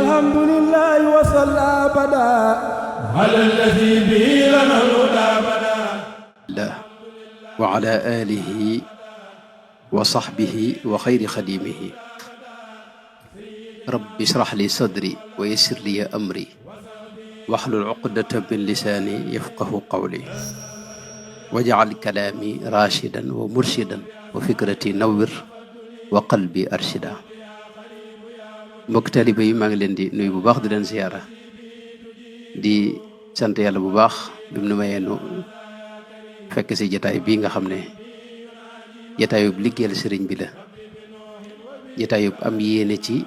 الحمد لله وصلى أبدا على الذي به لنا الهدى أبدا وعلى آله وصحبه وخير خديمه رب اشرح لي صدري ويسر لي أمري واحلل عقدة من لساني يفقه قولي واجعل كلامي راشدا ومرشدا وفكرتي نور وقلبي أرشدا mbokk taalibe yi maa ngi leen di nuyu bu baax di leen ziyaara di sant yàlla bu baax bi mu nu mayee nu fekk si jataay bii nga xam ne jataayub liggéeyal sëriñ bi la jataayub am yéene ci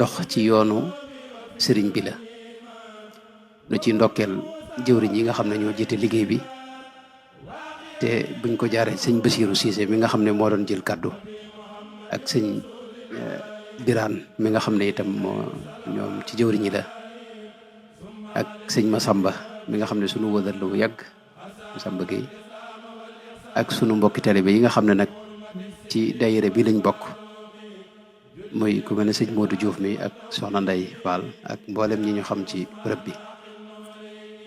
dox ci yoonu sëriñ bi la nu ci ndokkeel jëwriñ yi nga xam ne ñoo jiite liggéey bi te buñ ko jaaree sëñ Basiiru Siise mi nga xam ne moo doon jël kàddu ak sëñ Biraan mi nga xam ne itam ñoom ci jëwriñ yi la ak sëñ Masamba mi nga xam ne sunu wëdal lu bu yàgg Masamba Gueye ak sunu mbokki taalibe yi nga xam ne nag ci daayira bi lañ bokk muy ku mel ne sëñ Modou Diouf mi ak soxna Nday Fall ak mboolem ñi ñu xam ci bërëb bi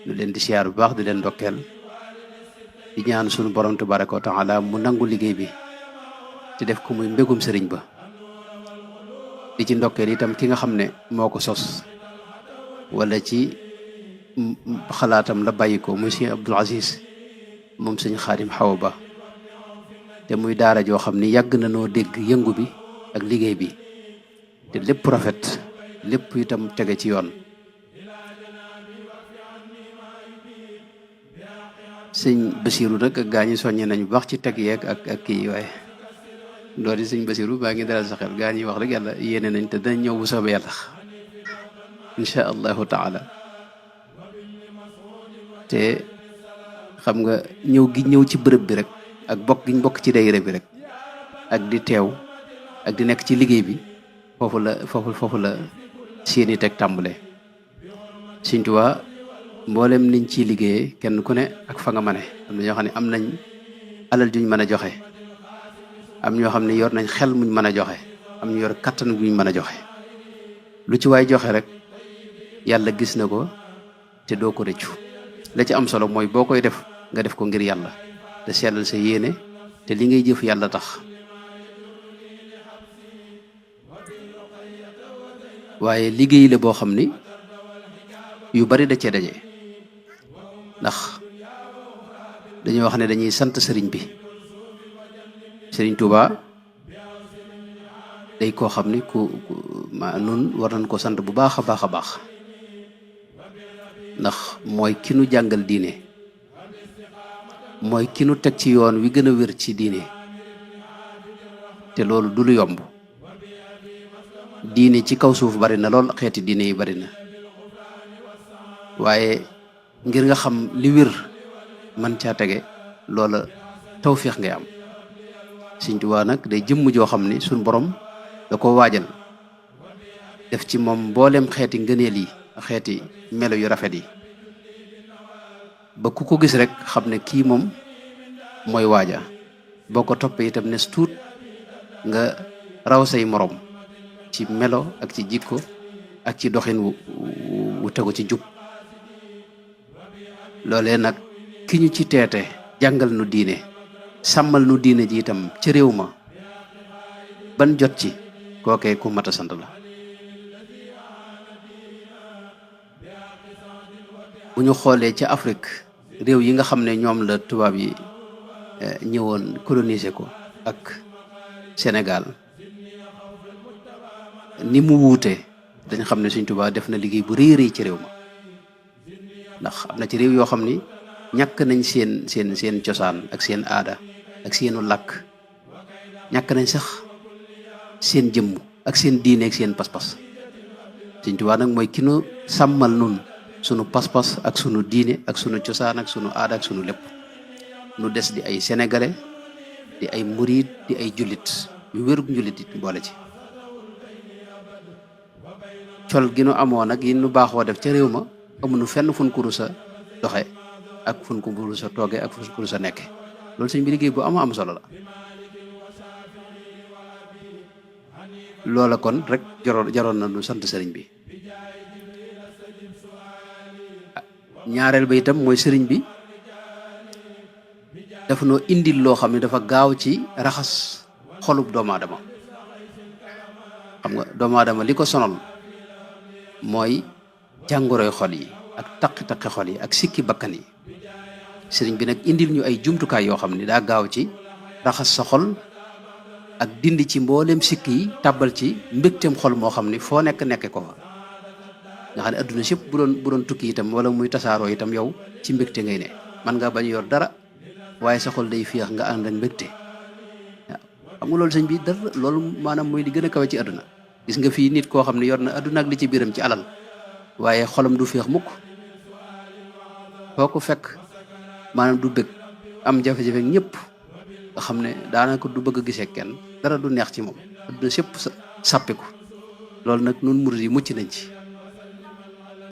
ñu leen di siyaar bu baax di leen ndokkeel di ñaan sunu borom tabaraka wa taala mu nangu liggéey bi te def ko muy mbégum sëriñ ba di ci ndokkeel itam ki nga xam ne moo ko sos wala ci xalaatam la bàyyi ko muy sëñ Abdul Aziz moom sëñ Xaadim Xawa Ba te muy daara joo xam ni yàgg na noo dégg yëngu bi ak liggéey bi te lépp rafet lépp itam tege ci yoon sëñ Basiiru nag ak gaa ñi soññe nañu baax ci teg yeeg ak kii waaye loolu sëñ Basiiru baa ngi dalal sa xel gaa ñi wax rek yàlla yéene nañ te danañ ñëw bu soobee yàlla insha allahu taala te xam nga ñëw gi ñëw ci bërëb bi rek ak bokk giñ bokk ci daayira bi rek ak di teew ak di nekk ci liggéey bi foofu la seeni teg tàmbale Sëñ Tuubaa mboolem niñ ciy liggéeyee kenn ku ne ak fa nga mane am na ñoo xam ne am nañ alal juñ mën a joxe am ñoo xam ne yor nañ xel muñ mën a joxe am ñu yor kattan buñ mën a joxe lu ci waay joxe rek yàlla gis na ko te doo ko rëccu la ci am solo mooy boo koy def nga def ko ngir yàlla te sellal sa yéene te li ngay jëf yàlla tax waaye liggéey la boo xam ni yu bari da cee daje ndax dañuy wax ne dañuy sant sëriñ bi sëriñ Touba day koo xam ni nun war nañ ko sant bu baax a baax a baax ndax mooy ki nu jàngal diine mooy ki nu teg ci yoon wi gën a wér ci diine te loolu du lu yomb diine ci kaw suuf bari na lool xeeti diine yi bari na waaye ngir nga xam li wér man caa tege loola tawféex ngay am Sëñ Tuubaa nag day jëmm joo xam ni suñ borom da ko waajal def ci moom mboolem xeeti ngëneel yi xeeti melo yu rafet yi ba ku ko gis rek xam ne kii moom mooy waaja boo ko toppee itam nes tuut nga raw say morom ci melo ak ci jikko ak ci doxin wu tegu ci jub loolee nag ki ñu ci teete jàngal nu diine sàmmal nu diine ji itam ci réew ma ban jot ci kookee ku mat a sant la bu ñu xoolee ci Afrique réew yi nga xam ne ñoom la tubaab yi ñëwoon coloniser ko ak Sénégal ni mu wuute dañ xam ne Sëñ Tuubaa def na liggéey bu rëy rëy ci réew ma ndax am na ci réew yoo xam ni ñàkk nañ seen cosaan ak seen aada ak seenu làkk ñàkk nañ sax seen jëmm ak seen diine ak seen pas-pas Sëñ Tuubaa nag mooy ki nu sàmmal nun sunu pas-pas ak sunu diine ak sunu cosaan ak sunu aada ak sunu lépp nu des di ay sénégalais di ay murid di ay jullit yu wérug njullit it boole ci col gi nu amoon ak yi nu baaxoo def ca réew ma amuñu fenn fun ko rusa doxe ak fun ko rusa tooge ak fun ko rusa nekke loolu sëñ bi liggéey bu am solo la loola kon rek jaroon na nu sant sëriñ bi. ñaareel ba itam mooy sëriñ bi dafa noo indil loo xam ne dafa gaaw ci raxas xolub doomu aadama. xam nga doomu aadama li ko sonal mooy jàngoroy xol yi ak taqi-taqi xol yi ak sikki bakkan yi. sëriñ bi nag indil ñu ay jumtukaay yoo xam ne daa gaaw ci raxas sa xol ak dindi ci mboolem sikki yi tàbbal ci mbégteem xol moo xam ni foo nekke ko fa. nga xam ne adduna sépp bu doon tukki itam wala muy tasaaroo itam yow ci mbégte ngay ne. man ngaa bañ yor dara waaye sa xol day féex nga ànd ak mbégte. waaw xam nga loolu sëñ bi dara loolu maanaam mooy li gën a kawe ci adduna. gis nga fii nit koo xam ne yor na adduna ak li ci biiram ci alal waaye xolam du féex mukk. foo ko fekk maanaam du bëgg am jafe-jafe ñëpp nga xam ne daanaka du bëgg a gisee kenn dara du neex ci moom adduna sépp sàppiku. loolu nag nun murid yi mucc nañ ci.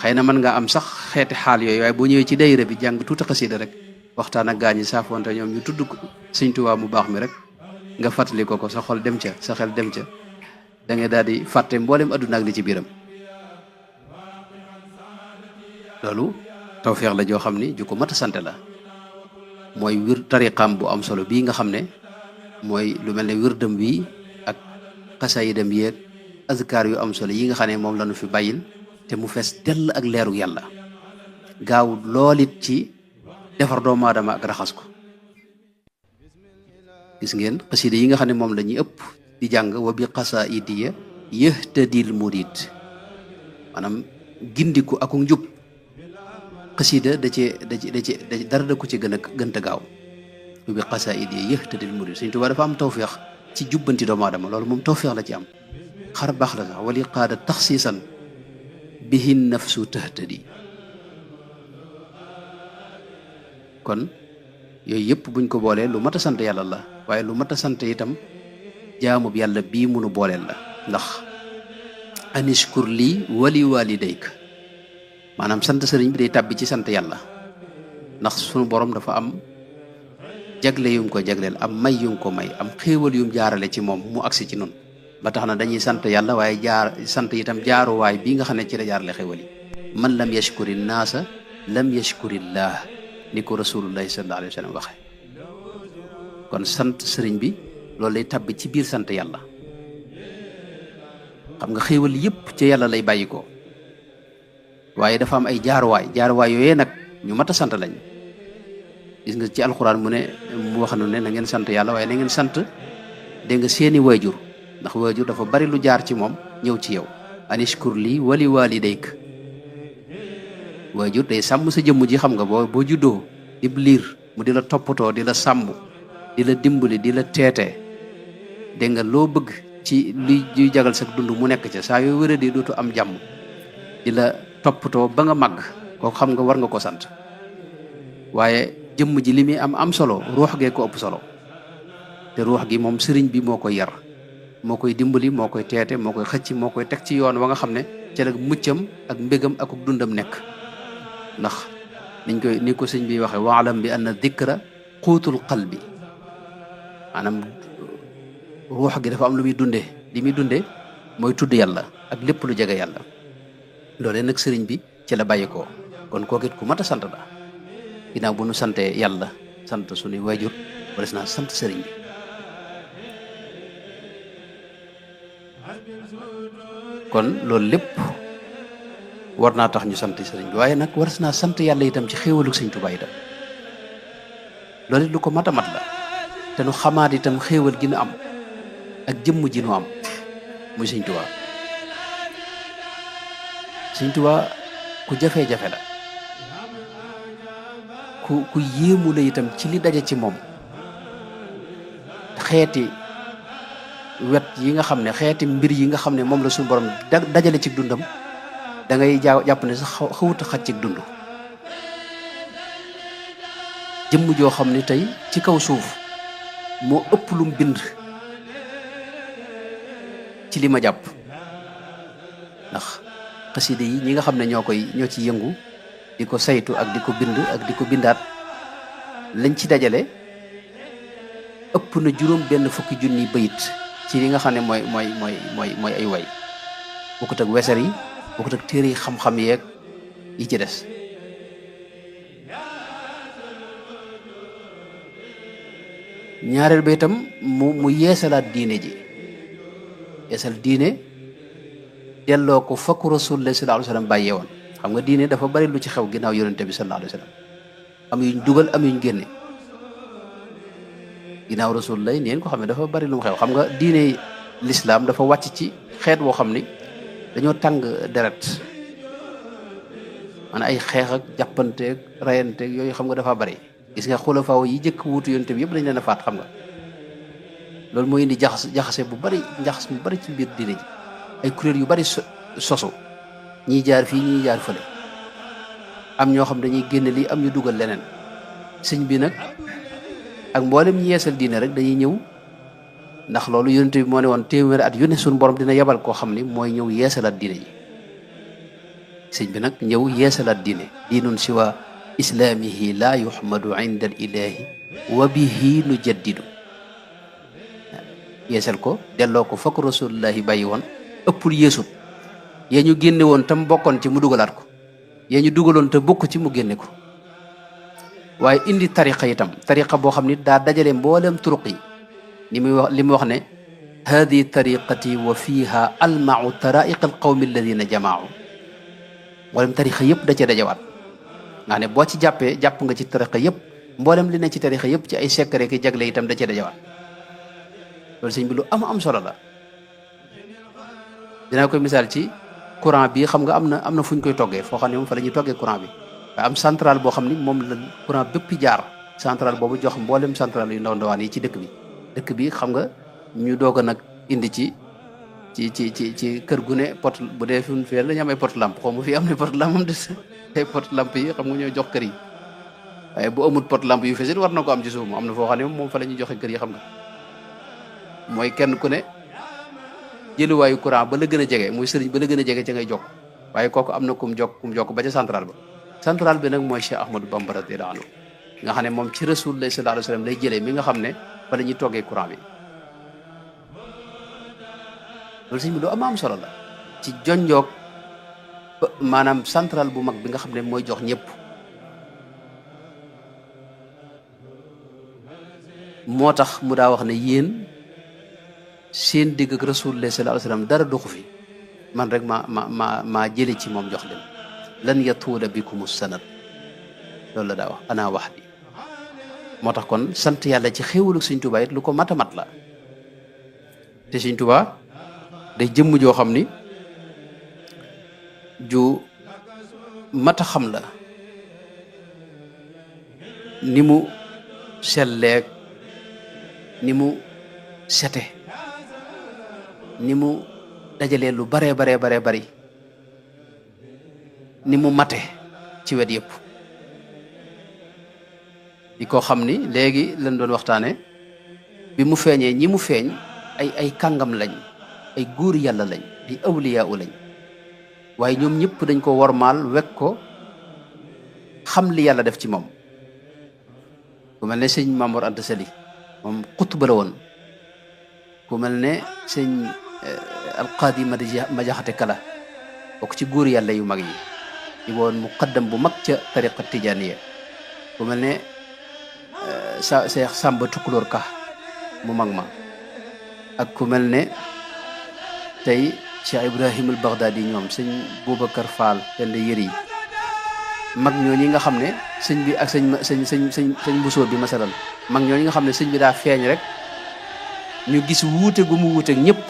xëy na mën nga am sax xeeti xaal yooyu waaye boo ñëwee ci dayra bi jàng tuuti xasida rek waxtaan ak gaañi saafonte ñoom ñu tudd Sëñ Tuubaa mu baax mi rek nga fàttali ko sa xol dem ca sa xel dem ca da ngay daal di fàtte mboolem adduna ak li ci biiram. loolu tawfeex la joo xam ni ju ko mat a sant la. mooy wir tariqaam bu am solo bii nga xam ne mooy lu mel ne wirdam bii ak xasaayidam yi ak azkaar yu am solo yi nga xam ne moom la ñu fi bàyyil te mu fees dell ak leeru yàlla gaaw loolit ci defar doomu aadama ak raxas ko. gis ngeen xasida yi nga xam ne moom la ñuy ëpp di jàng wa bi xasaidiya yahtadil murid maanaam gindiku ak njub xasida da ci dara da ko ci gënta gaaw wa bi xasaidiya yahtadil murid. Sëñ Tuubaa dafa am tawféex ci jubbanti doomu aadama loolu moom tawféex la ci am xar baax la sax wali qaada taxsiisan bihi nafsu tahtadi. kon yooyu yëpp buñ ko boolee lu mat a sant yàlla la waaye lu mat a sant itam jaamub yàlla bii munu booleel la. ndax anishkur lii wali walidayk maanaam sant sëriñ bi day tàbbi ci sant yàlla ndax sunu borom dafa am jagle yum ko jagleel am may yum ko may am xéewal yum jaarale ci moom mu agsi ci nun ba tax na dañuy sant yàlla waaye sant itam jaaruwaay bii nga xam ne ci la jaarale xéewal yi. man lam yashkuri naasa lam yashkurillah ni ko rasulullahi sallallahu alayhi wa sallam waxe. kon sant sëriñ bi loolu lay tàbbi ci biir sant yàlla. xam nga xéewal yëpp ci yàlla lay bàyyi ko waaye dafa am ay jaaruwaay yooyee nag ñu mat a sant lañ. gis nga ci alxuraan mu wax nu ne na ngeen sant yàlla waaye na ngeen sant dégg nga seeni waajur ndax waajur dafa bari lu jaar ci moom ñëw ci yow. anishkur lii wali walidayk waajur day sàmm sa jëmm ji xam nga boo juddoo di liir mu di la toppatoo di la sàmm di la dimbali di la teete dégg nga loo bëgg ci luy jagal sa dund mu nekk ca saa yoo wéree di dootu am jàmm di la toppatoo ba nga màgg kooku xam nga war nga ko sant. waaye jëmm ji li muy am solo ruux gee ko ëpp solo te ruux gi moom sëriñ bi moo koy yar moo koy dimbali moo koy teete moo koy xëcc moo koy teg ci yoon wa nga xam ne ca la muccam ak mbégam ak dundam nekk. ndax ni ko sëñ bi waxee waalam bi anna dikra quutul qalbi maanaam ruux gi dafa am lu muy dundee li muy dundee mooy tudd yàlla ak lépp lu jege yàlla. loolee nag sëriñ bi ci la bàyyi ko kon kooku it ku mat a sant la. ginnaaw bu nu santee yàlla sant suñuy waajur wala naa sant sëriñ bi. kon loolu lépp war naa tax ñu sant sëriñ bi waaye nag war naa sant yàlla itam ci xéewalu Sëñ Tuubaa itam loolu it lu ko mat a mat la te nu xamaat itam xéewal gi nu am ak jëmm ji nu am muy Sëñ Tuubaa. Sëñ Tuubaa ku jafe-jafe la ku yéemu la itam ci li daje ci moom xeeti wet yi nga xam ne xeeti mbir yi nga xam ne moom la suñu borom dajale ci dundam da ngay jàpp ne sax xawut a xaj ci dund. jëmm joo xam ne tey ci kaw suuf moo ëpp lum bind ci li ma jàpp ndax xasida yi ñi nga xam ne ñoo ci yëngu di ko saytu ak di ko bind ak di ko bindaat lañ ci dajale ëpp na 6 benn fukki junni bayit ci li nga xam ne mooy ay way bokkut ak weser yi bokkut ak téere yi xam-xam yeeg yi ci des ñaareel ba itam mu yeesalaat diine ji yeesal diine delloo ko fakku rasulullah sallallahu alayhi wa sallam bàyyee woon xam nga diine dafa bari lu ci xew ginnaaw yonente bi sallallahu alayhi wa sallam am yuñ dugal am yuñ génne ginnaaw rasulullah neen ko xam ne dafa bari lu mu xew xam nga diine l'islam dafa wàcc ci xeet woo xam ni dañoo tàng deret maanaam ay xeex ak jàppanteeg rayanteeg yooyu xam nga dafa bari gis nga xulafaaw yi jëkk wuutu yonente bi yëpp dañ leen a faat xam nga loolu moo indi jaxase bu bari njaxas mu bari ci biir diine ji ay kuréel yu bari sosu ñii jaar fii ñii jaar fële am ñoo xam dañuy génne lii am ñu dugal leneen sëñ bi nag ak mboolem ñi yeesal diine rek dañuy ñëw ndax loolu yonente bi moo ne woon téeméeri at yu ne suñu borom dina yebal koo xam ni mooy ñëw yeesalaat diine ji sëñ bi nag ñëw yeesalaat diine diinun siwa islaamihi laa yuhmadu inda al ilahi wa bihi nu jaddidu yeesal ko delloo ko fakk rasulullahi bàyyi woon ëppul yeesut yee ñu génne woon tam bokkoon ci mu dugalaat ko yee ñu dugaloon te bokk ci mu génne ko waaye indi tariqa itam tariqa boo xam ni daa dajale mboolem turuq yi li mu wax ne hadi tariqati wa fiha almau taraiq alqawmi alladina jamaau mboolem tariqa yëpp da cee dajawaat nga ne boo ci jàppee jàpp nga ci tariqa yëpp mboolem li ne ci tariqa yëpp ci ay secret ki jagle itam da cee dajawaat loolu sëñ bi lu am solo la dinaa koy misaal ci courant bi xam nga am na fu ñu koy toggee foo xam ne moom fa la ñuy toggee courant bi waaye am centrale boo xam ni moom la courant bépp jaar centrale boobu jox mboolem centrale yu ndaw ndawaan yi ci dëkk bi xam nga ñu doog a nag indi ci kër gu ne pot bu dee fi mu fee la ñu am ay pot lampe xaw ma fii am na pot lampe moom des ay pot lampe yi xam nga ñoo jox kër yi waaye bu amul pot lampe yu fesit war na ko am ci suuf am na foo xam ne moom fa la ñuy joxe kër yi xam nga mooy kenn ku ne jëluwaayu courant ba la gën a jege muy sëriñ ba la gën a jege ca ngay jokk waaye kooku am na kum jokk ba ca central bi nag mooy Cheikh Ahmadou Bamba radiyallahu anhu nga xam ne moom ci Rasulullah sallallahu alayhi wa sallam lay jëlee mi nga xam ne fa la ñuy toggee courant bi loolu sëñ bi lu am solo la ci jonjoog maanaam central bu mag bi nga xam ne mooy jox ñëpp moo tax mu daa wax ne yéen seen digg ak Rasulullah sallallahu alayhi wa sallam dara doxu fi man rek maa jële ci moom jox leen lan yatuula bikum sanad loolu la daa wax ana wax di moo tax kon sant yàlla ci xéewalu Sëñ Tuubaa it lu ko mat a mat la te Sëñ Tuubaa day jëmm joo xam ni ju mat a xam la ni mu selleeg ni mu sete ni mu dajalee lu baree bari ni mu mate ci wet yëpp di ko xam ni léegi lañ doon waxtaane bi mu feeñee ñi mu feeñ ay kàngam lañ ay góor yàlla lañ ay awliyaa lañ waaye ñoom ñëpp dañ ko wormaal wekk ko xam li yàlla def ci moom ku mel ne sëñ Mamoor Anta Sali moom xutba la woon ku mel ne sëñ alqaadi ma jaxate kala bokk ci góor yàlla yu mag yi di woon muqaddam bu mag ca tariqa tijaaniya ku mel ne Seex Sàmba Tukulóor Ka mu mag ma ak ku mel ne tey Cheikh Ibrahim al Baghdadi ñoom sëñ Boubacar Fall pende yëri yi mag ñooñi nga xam ne sëñ bi ak sëñ Bousso bi masalan mag ñooñi nga xam ne sëñ bi daa feeñ rek ñu gis wuute gu mu wuuteeg ñëpp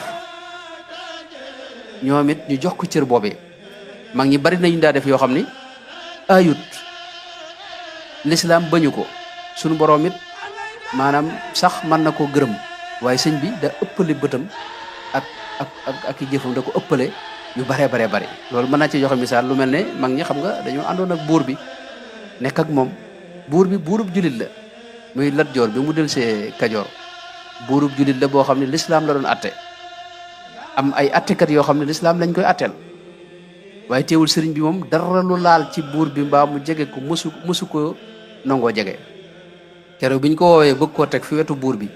ñoom it ñu jox ko cër boobee mag ñi bari nañu daa def yoo xam ni ayut lislaam bañu ko sunu boroom it maanaam sax mën na koo gërëm waaye sëñ bi da ëppale bëtam ak i jëfam da ko ëppale yu baree bari loolu mën naa ci joxe misaal lu mel ne mag ñi xam nga dañoo àndoon ak buur bi nekk ak moom buur bi buurub julit la muy Lat Joor bi mu del see Kajoor buurub julit la boo xam ne lislaam la doon atte am ay attekat yoo xam ne lislaam lañ koy atteel waaye teewul sëriñ bi moom dara lu laal ci buur bi mbaa mu jege ko musu ko nangoo jege keroog bi ñu ko woowee bëgg koo teg fi wetu buur bi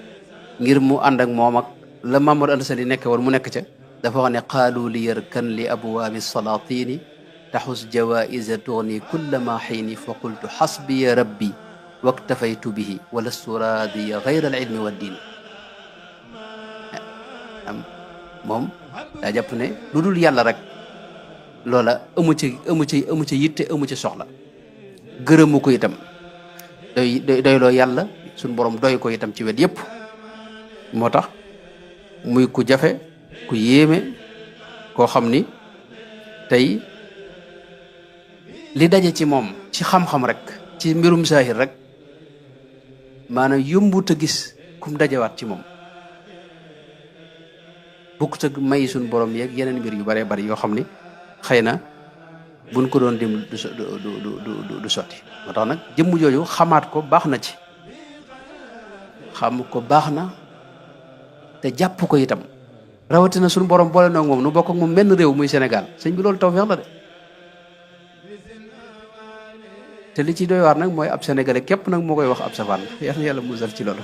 ngir mu ànd ak moom ak la Mamour Anta Sali nekk woon mu nekk ca dafa wax ne qaalu li yarkan li abwaabi salaatini taxus jawaïsa tugni kulla ma xiini fa qultu xasbiya rabbi waktafaytu bihi walastu raadiya gayra al ilmi wa diini moom daa jàpp ne lu dul yàlla rek loola amu ci yitte amu ci soxla gërëmu ko itam doyloo yàlla suñ borom doy ko itam ci wet yépp moo tax muy ku jafe ku yéeme koo xam ni tey li daje ci moom ci xam-xam rek ci mbirum saahir rek maanaam yombut a gis kum dajewaat ci moom bukkut ak may suñ borom yeeg yeneen mbir yu baree bari yoo xam ni xëy na buñ ko doon dim du sotti moo tax nag jëmm jooju xamaat ko baax na ci xam ko baax na te jàpp ko itam rawatina suñu borom boole noog moom nu bokk ak moom menn réew muy Sénégal sëñ bi loolu tawfeex la de te li ci doy waar nag mooy ab sénégalais képp nag moo koy wax ab safaan yal na yàlla musal ci loolu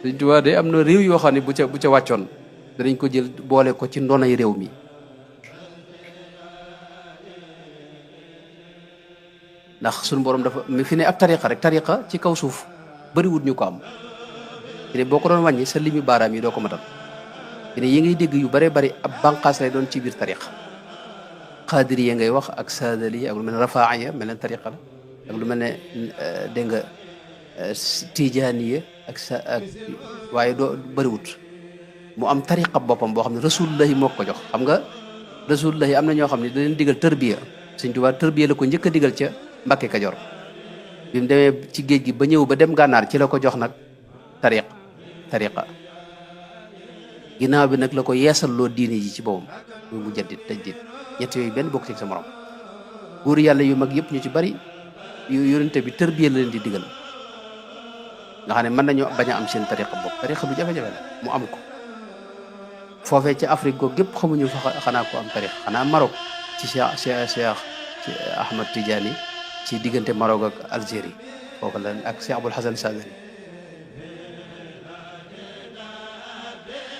Sëñ Tuubaa de am na réew yoo xam ne bu ca wàccoon danañ ko jël boole ko ci ndonay réew mi ndax suñu borom dafa mi fi ne ab tariqa rek tariqa ci kaw suuf bariwut ñu ko am fi ne boo ko doon wàññi sa limi baaraam yi doo ko matal fi ne yi ngay dégg yu bare bari ab banqaas lay doon ci biir tariqa xaadiriya ngay wax ak saadaliya ak lu mel ne rafaaiya mel ne tariqa la ak lu mel ne dégg nga tijaaniya ak waaye doo bariwut mu am tariqa boppam boo xam ne rasulullahi moo ko jox xam nga rasulullahi am na ñoo xam ne da leen digal tërbiya Sëñ Tuubaa tërbiya la ko njëkk a digal ca Mbàkke Kajoor bi mu demee ci géej gi ba ñëw ba dem gànnaar ci la ko jox nag tariqa ginnaaw bi nag la ko yeesal loo diine ji ci boppam muy mu jaddit tajdid ñett yooyu benn bokk ci sa morom góor yàlla yu mag yëpp ñu ci bari yu yonente bi tërbiya la leen di digal nga xam ne mën nañu bañ a am seen tariqa bopp tariqa bu jafe-jafe la mu am ko foofee ci Afrique googu gépp xamuñu fa xanaa ko am tariqa xanaa Maroc ci Cheikh Ahmad Tidiane ci diggante Maroc ak Algérie foofu la ak Cheikh Abul Hasan Sadali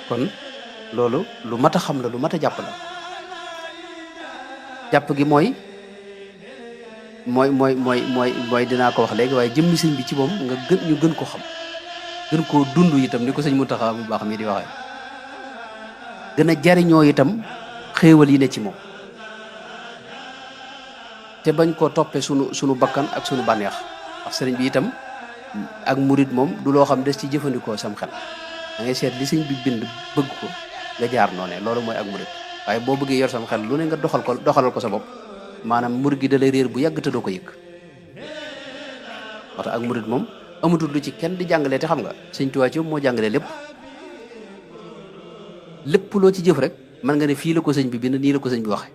kon loolu lu mat a xam la lu mat a jàpp la jàpp gi mooy dinaa ko wax léegi waaye jëmmi sëñ bi ci moom nga ñu gën ko xam gën koo dund itam ni ko sëñ Muntaxa bu baax mi di waxee gën a jariñoo itam xéewal yi ne ci moom te bañ koo toppee sunu bakkan ak sunu bànneex ndax sëriñ bi itam ak murit moom du loo xam des ci jëfandikoo sam xel da ngay seet li sëñ bi bind bëgg ko nga jaar noone loolu mooy ak murit waaye boo bëggee yor sam xel lu ne nga doxalal ko sa bopp maanaam murit gi da lay réer bu yàgg te doo ko yëg moo tax ak murit moom amatul lu ci kenn di jàngalee te xam nga Sëñ Tuubaa ci moo jàngalee lépp loo ci jëf rek mën nga ne fii la ko sëñ bi bind nii la ko sëñ bi waxe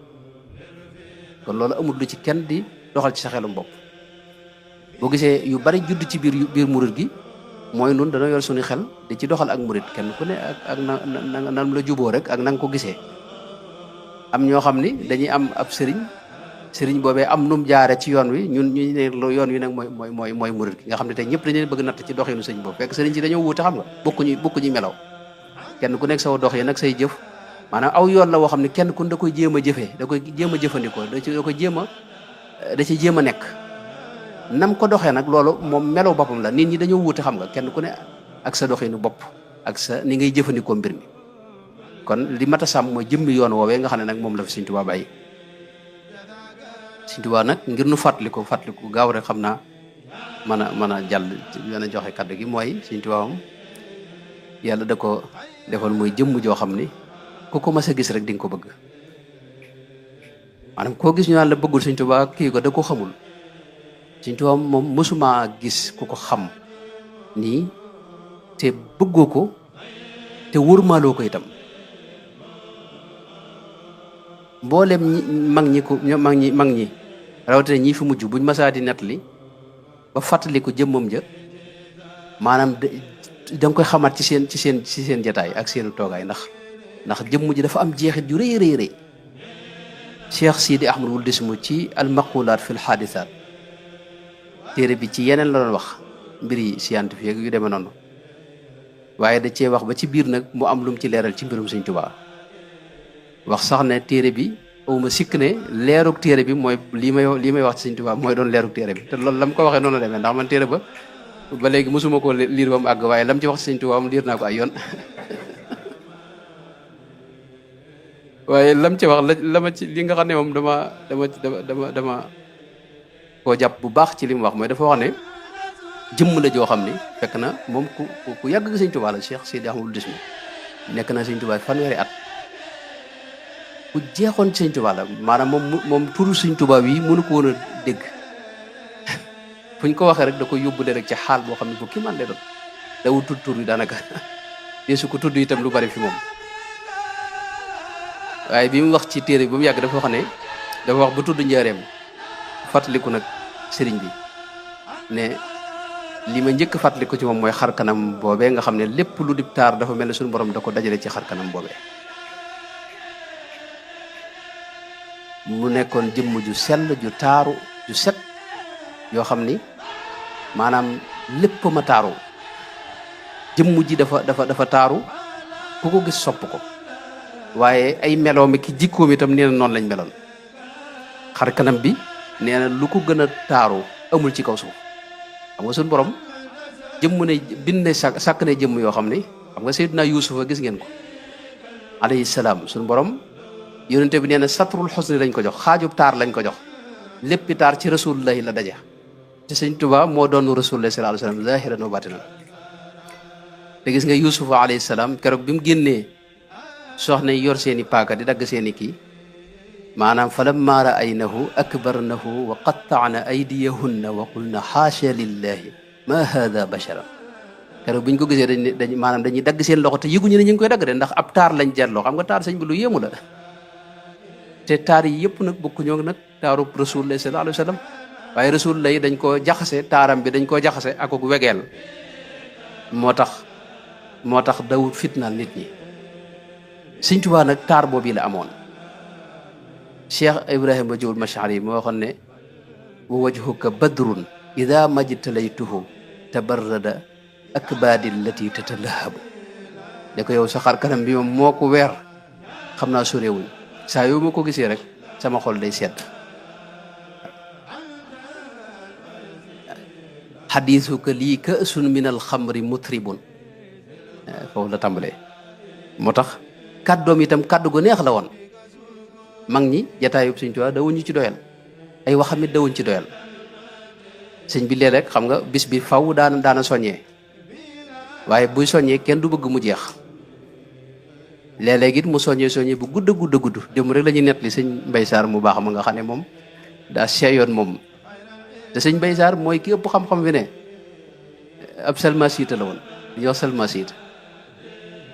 kon loolu amul lu ci kenn di doxal ci sa xelum bopp boo gisee yu bari judd ci biir murit gi mooy nun dana yor suñu xel di ci doxal ak murit kenn ku ne ak nan la juboo rek ak na nga ko gisee am ñoo xam ni dañuy am ab sëriñ boobee am num jaare ci yoon wi ñun ñu ne yoon wi nag mooy murit gi nga xam ne tey ñëpp dañu leen bëgg natt ci doxinu sëñ boobu fekk sëriñ si dañoo wuute xam nga bokkuñu melaw kenn ku nekk saw dox yi nag say jëf maanaam aw yoon la woo xam ne kenn ku da koy jéem a jëfee da koy jéem a jëfandikoo da ci jéem a nekk nam ko doxee nag loolu moom melaw boppam la nit ñi dañoo wuute xam nga kenn ku ne ak sa doxinu bopp ak sa ni ngay jëfandikoo mbir mi kon li mat a sàmm mooy jëmmi yoon woowee nga xam ne nag moom la fi Sëñ Tuubaa bàyyi Sëñ Tuubaa nag ngir nu fàttaliku gaaw rek xam naa mën a jàll mën a joxe kàddu gi mooy Sëñ Tuubaa moom yàlla da ko defoon mooy jëmm joo xam ni ku ko mas a gis rek di nga ko bëgg maanaam koo gis ñu naan la bëggul Sëñ Tuubaa kii ko da ko xamul Sëñ Tuubaa moom mësuma gis ku ko xam nii te bëggoo ko te wërmaaloo ko itam mboolem mag ñi rawatina ñi fi mujj buñ masaa di nettali ba fàttali ko jëmmam ja maanaam da nga koy xamaat ci seen jataay ak seen toogaay ndax jëmm ji dafa am jeexit ju rëy rëy Cheikh Sidi Ahmad Wuld Ismu ci al maqulaat fi l xaadisaat téere bi ci yeneen la doon wax mbiri scientifique yu demee noonu waaye da cee wax ba ci biir nag mu am lum ci leeral ci mbirum Sëñ Tuubaa wax sax ne téere bi awma sikk ne leerug téere bi mooy lii may wax ci Sëñ Tuubaa mooy doon leerug téere bi te loolu lam ko waxee noonu la demee ndax man téere ba léegi mosuma ko liir ba mu àgg waaye lam ci wax ci Sëñ Tuubaa mu liir naa ko ay yoon waaye lam ci wax la ma ci li nga xam ne moom dama koo jàpp bu baax ci li mu wax mooy dafa wax ne jëmm la joo xam ni fekk na moom ku yàgg Sëñ Tuubaa la Cheikh Sidi Ahmadou Dismi nekk na Sëñ Tuubaa fanweeri at ku jeexoon Sëñ Tuubaa la maanaam moom turu Sëñ Tuubaa yi mënu ko woon a dégg fu ñu ko waxee rek da koy yóbbule rek ci xaal boo xam ne bu kii man lay doon dawul tudd tur yi daanaka deesu ko tudd itam lu bari fi moom waaye bi mu wax ci téere bi ba mu yàgg dafa wax ne dafa wax ba tudd njaareem fàttaliku nag sëriñ bi ne li ma njëkk fàttaliku ci moom mooy xar kanam boobee nga xam ne lépp lu dib taar dafa mel ne suñu borom da ko dajale ci xar kanam boobee mu nekkoon jëmm ju sell ju taaru ju set yoo xam ni maanaam lépp ma taaru jëmm ji dafa taaru ku ko gis sopp ko waaye ay meloom ki jikkoom itam nee na noonu lañ meloon xar kanam bi nee na lu ko gën a taaru amul ci kaw suuf xam nga suñu borom jëmm ne bind ne sàkk ne jëmm yoo xam ne xam nga Seydina Yuusufa gis ngeen ko alayhi salaam suñu borom yonente bi nee na satrul xusni lañ ko jox xaajub taar lañ ko jox léppi taar ci rasulullahi la daje te Sëñ Tuubaa moo doon rasulullahi sallallahu alayhi wa sallam zahiran wa batinan te gis nga Yuusufa alayhi salaam keroog bi mu génnee soxna yi yor seeni paaka di dagg seeni kii maanaam falammaa ra'aynahu akbarnahu wa qatta'na aydiyahunna wa qulna xaasha lillahi ma hada bashara keroog bu ñu ko gisee maanaam dañuy dagg seen loxo te yëguñu ne ñu ngi koy dagg de ndax ab taar lañ jeetloo xam nga taar sëñ bi lu yéemu la te taar yi yëpp nag bokkuñoo nag taaru rasulullah sallallahu alayhi wa sallam waaye rasulullah yi dañ koo jaxase taaram bi dañ koo jaxase ak wegeel moo tax dawut fitnaal nit ñi Sëñ Tuubaa nag taar boobu la amoon Cheikh Ibrahima Jawul Mashari moo waxoon ne wa wajhuka badrun ida majtalaytuhu tabarrada akbaadi allati tatalahabu ne ko yow sa xar kanam bi moom moo ko weer xam naa soréewuñ saa yow ma ko gisee rek sama xol day sedd xadiisuka lii ka'sun min alxamri mutribun foofu la tàmbalee moo tax kàddoom itam kàddu gu neex la woon mag ñi jataayub Sëñ Tuubaa dawuñu ci doyal ay waxamit dawuñ ci doyal sëñ bi lee rek xam nga bis bi faw daana soññee waaye buy soññee kenn du bëgg mu jeex léeg-léeg it mu soññee bu gudd dem rek la ñuy nettali sëñ Mbay Saar mu baax ma nga xam ne moom daa seeyoon moom te sëñ Mbay Saar mooy ki ëpp xam-xam fi ne ab salmasiita la woon ñoo salmasiita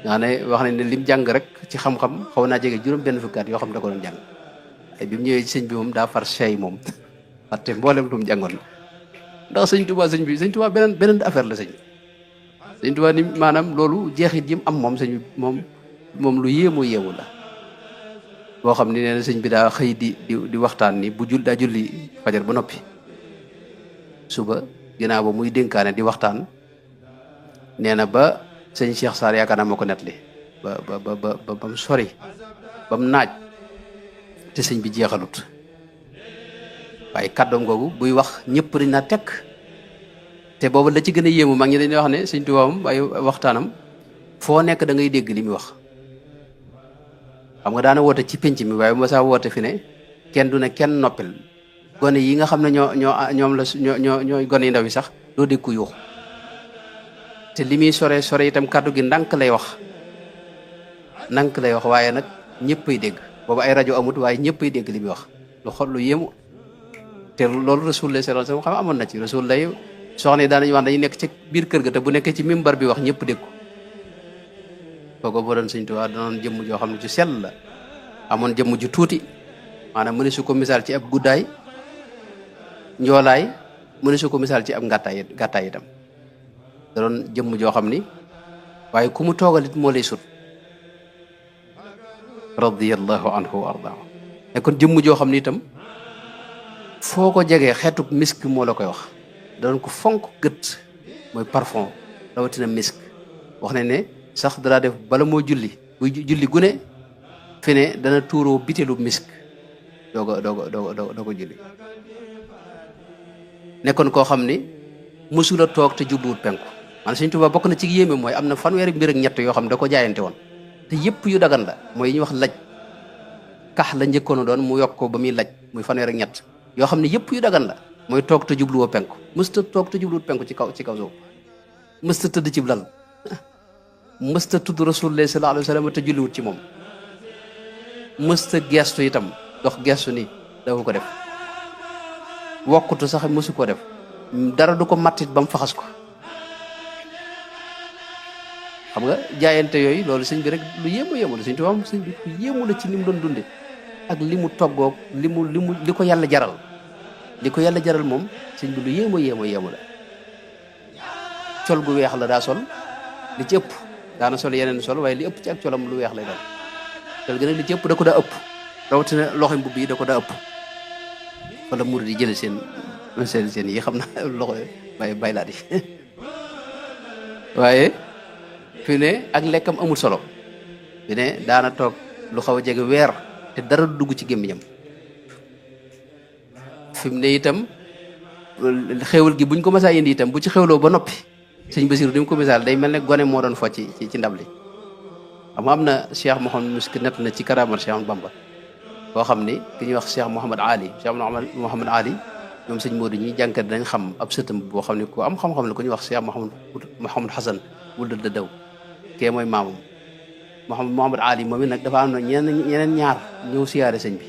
nga ne wax nañ ne lim jàng rek ci xam-xam xaw naa jege juróom benn fukki at yoo xam ne da ko doon jàng te bi mu ñëwee ci sëñ bi moom daa far sey moom parce que mboolem lu mu jàngoon ndax Sëñ Tuubaa beneen affaire la Sëñ Tuubaa ni maanaam loolu jeexit yi mu am moom sëñ bi moom lu yéemu la boo xam ne nee na sëñ bi daa xëy di waxtaan ni bu daa julli fajar ba noppi suba ginnaaw ba muy dénkaane di waxtaan nee na ba sëñ Cheikh Sarr yaakaar naa moo ko nettali ba mu sori ba mu naaj te sëñ bi jeexalut waaye kàddoom googu buy wax ñëpp dañ naa tekk te boobu la ci gën a yéemu mag ñi dañuy wax ne sëñ Tuubaa moom ay waxtaanam foo nekk da ngay dégg li muy wax xam nga daana woote ci penc mi waaye bu ma saa woote fi ne kenn du ne kenn noppil gone yi nga xam ne ñooy gone yi ndaw yi sax doo dégg ku yuux te li muy sore itam kàddu gi ndànk lay wax waaye nag ñëppay dégg boobu ay rajo amut waaye ñëppay dégg li muy wax lu xol lu yéemu te loolu Rasulullah sallallahu alayhi wasallam xam amoon na ci Rasulullah soxna yi daanañu wax dañuy nekk ci biir kër ga te bu nekkee ci mimbar bi wax ñëpp dégg ko kooku boo doon Sëñ Tuubaa danoon jëmm joo xam ne ju sell la amoon jëmm ju tuuti maanaam mu ne su ko misaal ci ab guddaay njoolaay mu ne su ko misaal ci ab gàttaay itam da doon jëmm joo xam ni waaye ku mu toogalit moo lay sut radiyallahu anhu wa ardaahu ne kon jëmm joo xam ni itam foo ko jegee xeetuk misk moo la koy wax da doon ko fonk gët mooy parfum rawatina misk wax nañ ne sax dara def bala moo julli buy julli gune fi ne dana tuuroo bitelu misk doo ko julli nekkoon koo xam ni mësula toog te jubluwut penku man Sëñ Tuubaa bokk na ci yéeme mooy am na fanweeri mbir ak ñett yoo xam ne da ko jaayante woon te yëpp yu dagan la mooy yi ñuy wax laj kax la njëkkoon a doon mu yokk ko ba muy laj muy fanweer ak ñett yoo xam ne yëpp yu dagan la mooy toog te jubluwoo penku mësta toog te jubluwut penku ci kaw suuf mësta tëdd ci lal mësta tudd Rasulullah sallallahu alayhi wa sallam te julliwut ci moom mësta gestu itam dox gestu ni dafa ko def wokkutu sax mësu ko def dara du ko mattit ba mu faxas ko xam nga jaayante yooyu loolu sëñ bi rek lu yéemu la sëñ Tuubaa sëñ bi lu yéemu la ci ni mu doon dunde ak li mu toggoog li ko yàlla jaral moom sëñ bi lu yéemu la col gu weex la daa sol li ci ëpp daana sol yeneen sol waaye li ëpp ci ak colam lu weex lay doon col gi nag li ci ëpp da ko daa ëpp rawatina loxo mbubb yi da ko daa ëpp wala murid yi jële seen yi xam na loxo bay laa di waaye fi ne ak lekkam amul solo fi ne daana toog lu xaw a jege weer te dara dugg ci gémmiñam fi mu ne itam xéwal gi buñ ko mësaa indi itam bu ci xewloo ba noppi sëñ Basiru di mu ko misaal day mel ne gone moo doon fo ci ndab li xam nga am na Cheikh Mouhamad Misk nett na ci karamal Cheikh Ahmadou Bamba boo xam ni ki ñuy wax Cheikh Mouhamad Ali ñoom sëñ Modou ñi jànkat dañ xam ab sëtam boo xam ne ku am xam-xam la ku ñuy wax Cheikh Mouhamad Hasan wul da daw kee mooy maamam Mouhamad Ali moom it nag dafa am na ñeneen ñaar ñëw siyaare sëñ bi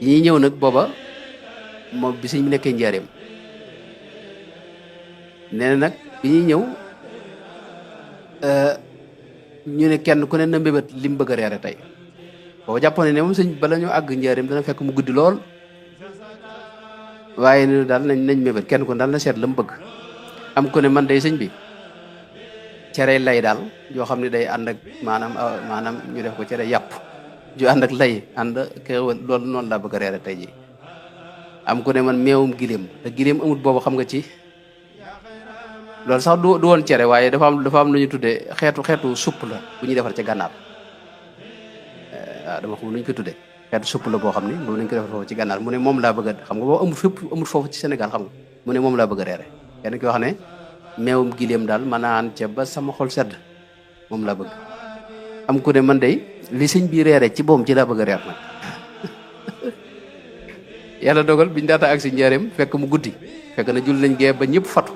yi ñuy ñëw nag booba moom bi sëñ bi nekkee njaareem nee na nag bi ñuy ñëw ñu ne kenn ku ne na mbébét li mu bëgg a reere tey booba jàppoon ne moom sëñ bala ñu àgg njaareem dana fekk mu guddi lool waaye ni daal nañ mbébét kenn ku ne daal na seet la mu bëgg am ku ne man day sëñ bi cere lay daal yoo xam ne day ànd ak maanaam ñu def ko cere yàpp ju ànd ak lay ànd xéewal loolu noonu laa bëgg a reere tey ji am ku ne man meewum giléem te giléem amut boobu xam nga ci loolu sax du woon cere waaye dafa am lu ñu tuddee xeetu supp la bu ñuy defar ca gànnaar waaw dama xam lu ñu ko tuddee xeetu supp la boo xam ne moom lañ ko defar foofu ci gànnaar mu ne moom laa bëgg a xam nga boo amul foofu ci Sénégal xam nga mu ne moom laa bëgg a reere kenn ki wax ne meewum giléem daal ma naan ca ba sama xol sedd moom laa bëgg am ku ne man day li sëñ bi reere ci boom ci laa bëgg a reer nag yàlla dogal biñu daata agsi njaareem fekk mu guddi fekk na jul nañ gee ba ñëpp fatu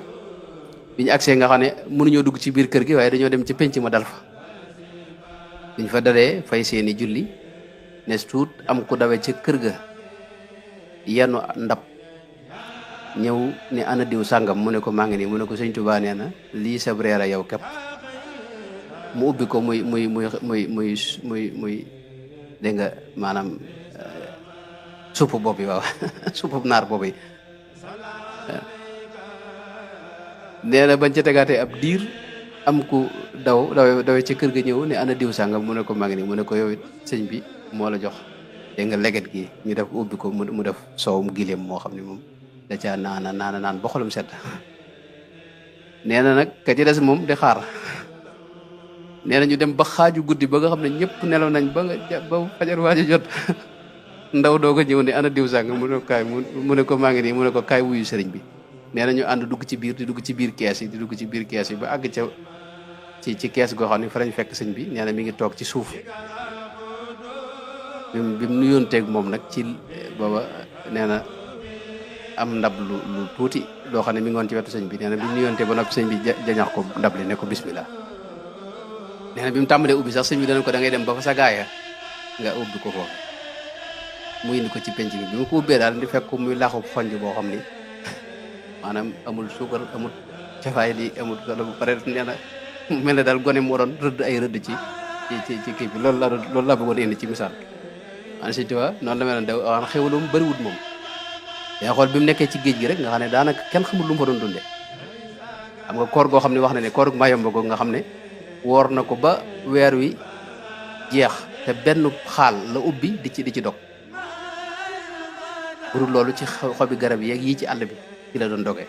biñu agsee nga xam ne mënuñoo dugg ci biir kër gi waaye dañoo dem ci penc ma dal fa biñ fa dalee fay seeni julli nes tuut am ku dawe ca kër ga yenu ndab ñëw ne ana diw sàngam mu ne ko maa ngi nii mu ne ko sëñ Tuubaa nee na lii sab reer a yow képp mu ubbi ko muy dégg nga maanaam supp boobu waaw supp naar boobu yi nee na bañ ca tegaatee ab diir am ku dawe ca kër ga ñëw ne ana diw sàngam mu ne ko maa ngi nii mu ne ko yow it sëñ bi moo la jox dégg nga leget gi ñu def ubbi ko mu def soowum gileem moo xam ne moom da caa naan ba xolam sedd nee na nag ka ci des moom di xaar nee na ñu dem ba xaaju guddi ba nga xam ne ñëpp nelaw nañ ba fajar waaju jot ndaw doo ko ñëw ne ana diw sàng mu ne ko kaay mu ne ko maa ngi nii mu ne ko kaay wuyu sëriñ bi nee na ñu ànd dugg ci biir kees yi ba àgg ca ci kees goo xam ne fa lañ fekk sëñ bi nee na mi ngi toog ci suuf bi mu nuyoonteeg moom nag ci booba nee na am ndab lu tuuti loo xam ne mi ngi woon ci wetu sëñ bi nee na bi mu nuyoonte ba noppi sëñ bi jañax ko ndab li ne ko bismillah nee na bi mu tàmbalee ubbi sax sëñ bi dana ko da ngay dem ba fa sa gaaya nga ubbi ko foofu mu indi ko ci penc bi mu ko ubbee daal di fekk muy laxu xonj boo xam ni maanaam amul suukar amul cafaay li amul solo bu pare nee na mel ne daal gone moo doon rëdd ay rëdd ci kii bi loolu laa bëggoon indi ci misaal man si tuwa noonu la mel ne da waan xewalum bëriwut moom yaa xool bi mu nekkee ci géej gi rek nga xam ne daanaka kenn xamul lu mu fa doon dundee xam nga koor goo xam ne wax na ne koor Mayomba googu nga xam ne woor na ko ba weer wi jeex te benn xaal la ubbi di ci dog burul loolu ci xobi garab yi ci àll bi ci la doon dogee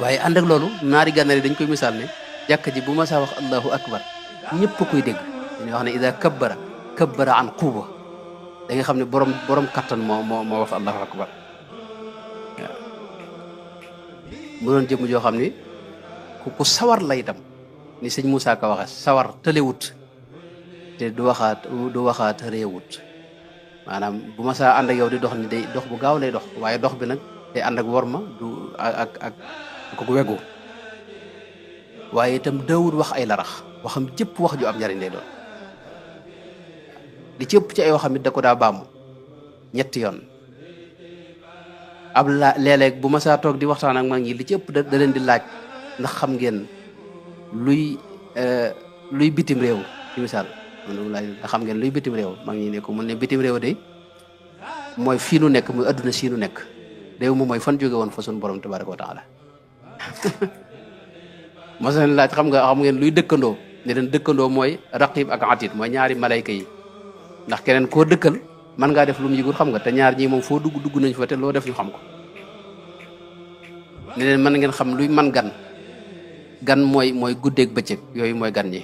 waaye ànd ak loolu naari gànnaar yi dañ koy misaal ne jàkka ji bu ma saa wax allahu akbar ñëpp koy dégg dañuy wax ne ida kabbara an quwwa da nga xam ne borom kattan moo wax allahu akbar waaw mu doon jëm joo xam ni ku sawar la itam ni sëñ Moussa Ka waxe sawar tëlewut te du waxaat réewut maanaam bu ma saa ànd ak yow di dox ni day dox bu gaaw lay dox waaye dox bi nag day ànd ak worma du ak ko weggu waaye itam daawul wax ay larax waxam jëpp wax ju am njariñ lay doon li ci ëpp ci ay waxam it da ko daa baamu ñetti yoon ab léeg-léeg bu ma saa toog di waxtaan ak mag ñi li ci ëpp da leen di laaj ndax xam ngeen luy bitim réew ci misaal ndax xam ngeen luy bitim réew mag ñi ne ko mun ne bitim réew de mooy fii nu nekk muy adduna sii nu nekk réew moom mooy fan jóge woon fa sun borom tabaraka wa taala masalan laaj xam ngeen luy dëkkandoo ne leen dëkkandoo mooy raqib ak atid mooy ñaari malayka yi ndax keneen koo dëkkal mën ngaa def lu mu yëgul xam nga te ñaar ñii moom foo dugg nañ fa te loo def ñu xam ko ne leen mën ngeen xam luy man gan mooy guddeeg bëccëg yooyu mooy gan ñi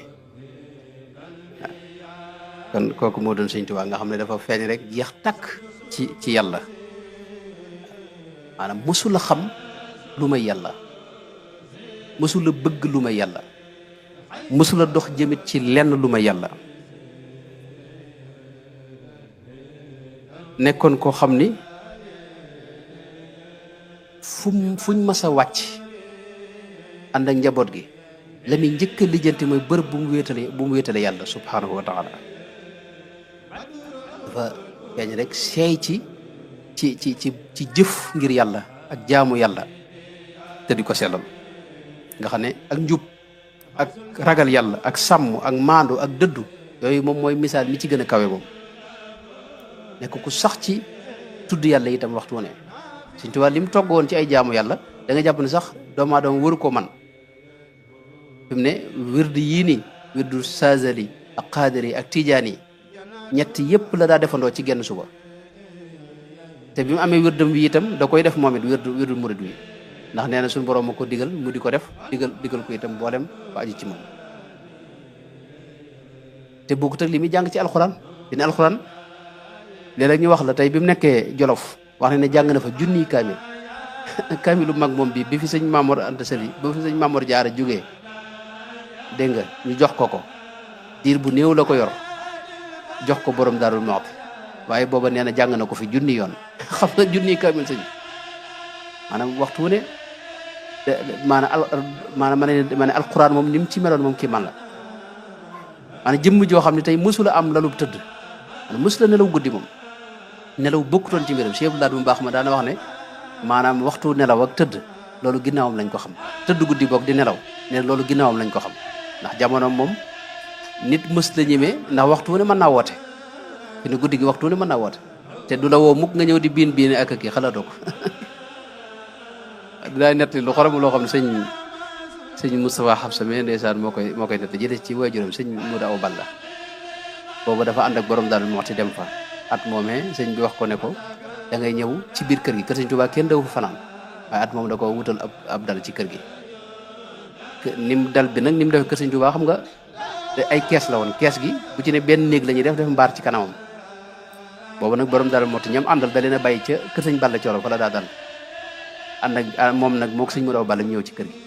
kon kooku moo doon Sëñ Tuubaa nga xam ne dafa feeñ rek jeex takk ci yàlla maanaam mësula xam lu may yàlla mësula bëgg lu may yàlla mësula dox jëmit ci lenn lu may yàlla nekkoon koo xam ni fuñ mas a wàcc ànd ak njaboot gi la muy njëkk a lijjanti mooy bërëb bu mu wéetale yàlla subhanahu wa taala dafa feeñ rek seey ci jëf ngir yàlla ak jaamu yàlla te di ko sellal nga xam ne ak njub ak ragal yàlla ak sàmm ak maandu ak dëddu yooyu moom mooy misaal mi ci gën a kawe moom nekk ku sax ci tudd yàlla itam waxtu wu ne Sëñ Tuubaa li mu togg woon ci ay jaamu yàlla da nga jàpp ne sax doomu aadama waru ko man fi mu ne wirdu yii nii wirdu Saazali ak Qaadiri ak Tijaani ñett yëpp la daa defandoo ci genn suba te bi mu amee wirdam wi itam da koy def moom it wirdu murid wi ndax nee na suñu borom ma ko digal mu di ko def digal ko itam mboolem ba aju ci moom te bokkut ak li muy jàng ci alxuraan dina alxuraan léeg-léeg ñu wax la tey bi mu nekkee Jolof wax ne jàng na fa junniy kaamil kaamilu mag moom bi fi sëñ Mamoor Anta Sali ba fi sëñ Mamoor Jaara jógee dégg nga ñu jox ko diir bu néew la ko yor jox ko borom Daarul Muxti waaye booba nee na jàng na ko fi junni yoon xam nga junniy kaamil sëñ maanaam waxtu wu ne maanaam ma ne alquran moom ni mu ci meloon moom kii man la maanaam jëmm joo xam ne tey mësula am lalub tëdd maanaam mësula nelaw guddi moom nelaw bokkutoon ci mbiram Cheikh Abdoulaye bu baax ma daana wax ne maanaam waxtu nelaw ak tëdd loolu ginnaawam lañ ko xam tëdd guddi boog di nelaw ne loolu ginnaawam lañ ko xam ndax jamono moom nit mës la ñemee ndax waxtu wu ne mën naa woote fi ne guddi gi waxtu wu ne mën naa woote te du la woo mukk nga ñëw di biin ak kii xalaatoo ko dinaa nett lu xorom loo xam ne sëñ Moustapha Xabsa me ndeysaan moo koy nett jële ci waajuram sëñ Modou Awa Balla boobu dafa ànd ak borom daal moo ti dem fa at moomee sëñ bi wax ko ne ko da ngay ñëw ci biir kër gi kër sëñ Tuubaa kenn daw fa fanaan waaye at moom da ko wutal ab dal ci kër gi nim dal bi nag ni mu def kër sëñ Tuubaa xam nga ay kees la woon kees gi bu ci ne benn néeg la ñuy def mbaar ci kanamam boobu nag borom daal moo ti ñam àndal da leen a bàyyi ca kër sëñ Balla Coro fa la daa dal ànd ak moom nag moo ko sëñ Modou Awa Balla ñëw ci kër gi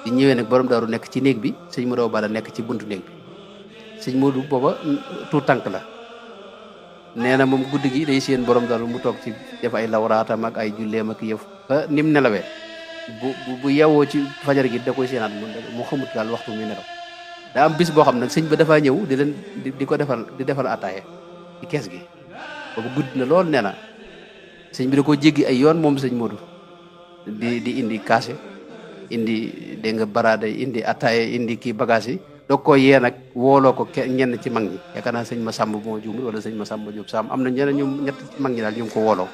di ñëwee nag borom daaru nekk ci néeg bi sëñ Modou Awa Balla nekk ci buntu néeg bi sëñ Modou booba tout tànk la nee na moom guddi gi day seen borom daaru mu toog ci def ay lawraatam ak ay julleem ak yëf ba ni mu nelawee bu yewwoo ci fajar gi da koy seenaat mu xamut daal waxtu muy nelaw daa am bis boo xam nag sëñ ba dafaa ñëw di leen di ko defal attaaye ci kees gi boobu guddi na lool nee na sëñ bi da koo jéggi ay yoon moom sëñ Modou di indi kaase indi dégg nga baraade indi attaaye indi kii bagage yi doog koo yee nag wooloo ko ñenn ci mag ñi yaakaar naa sëñ Massamba moo juumul wala sëñ Massamba Diop Sam am na ñeneen ñoom ñett ci mag ñi daal ñu ngi ko wooloo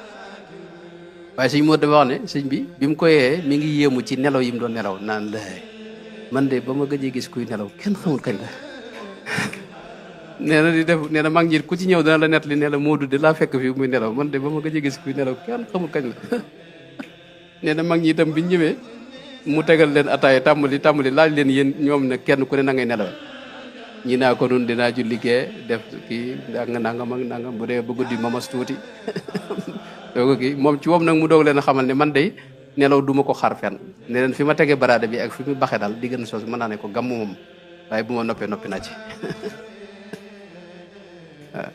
waaye sëñ Modou dafa wax ne sëñ bi mu ko yee mi ngi yéemu ci nelaw yi mu doon nelaw naan la man de ba ma gëjee gis kuy nelaw kenn xamul kañ la nee na di def nee na mag ñi ku ci ñëw dana la nett li ne la Modou de laa fekk fii muy nelaw man de ba ma gëjee gis kuy nelaw kenn xamul kañ la nee na mag ñi itam biñ ñëwee mu tegal leen ataaya tàmbali laaj leen yéen ñoom ne kenn ku ne na ngay nelaw ñi naa ko nun dinaa julli gee def kii nangam ak nangam bu dee ba guddi ma mos tuuti dooga kii moom ci moom nag mu doog leen a xamal ne man day nelaw du ma ko xaar fenn ne leen fi ma tegee baraada bi ak fi mu baxee daal diggante soos mën naa ne ko gàmm moom waaye bu ma noppee noppi naa ci waaw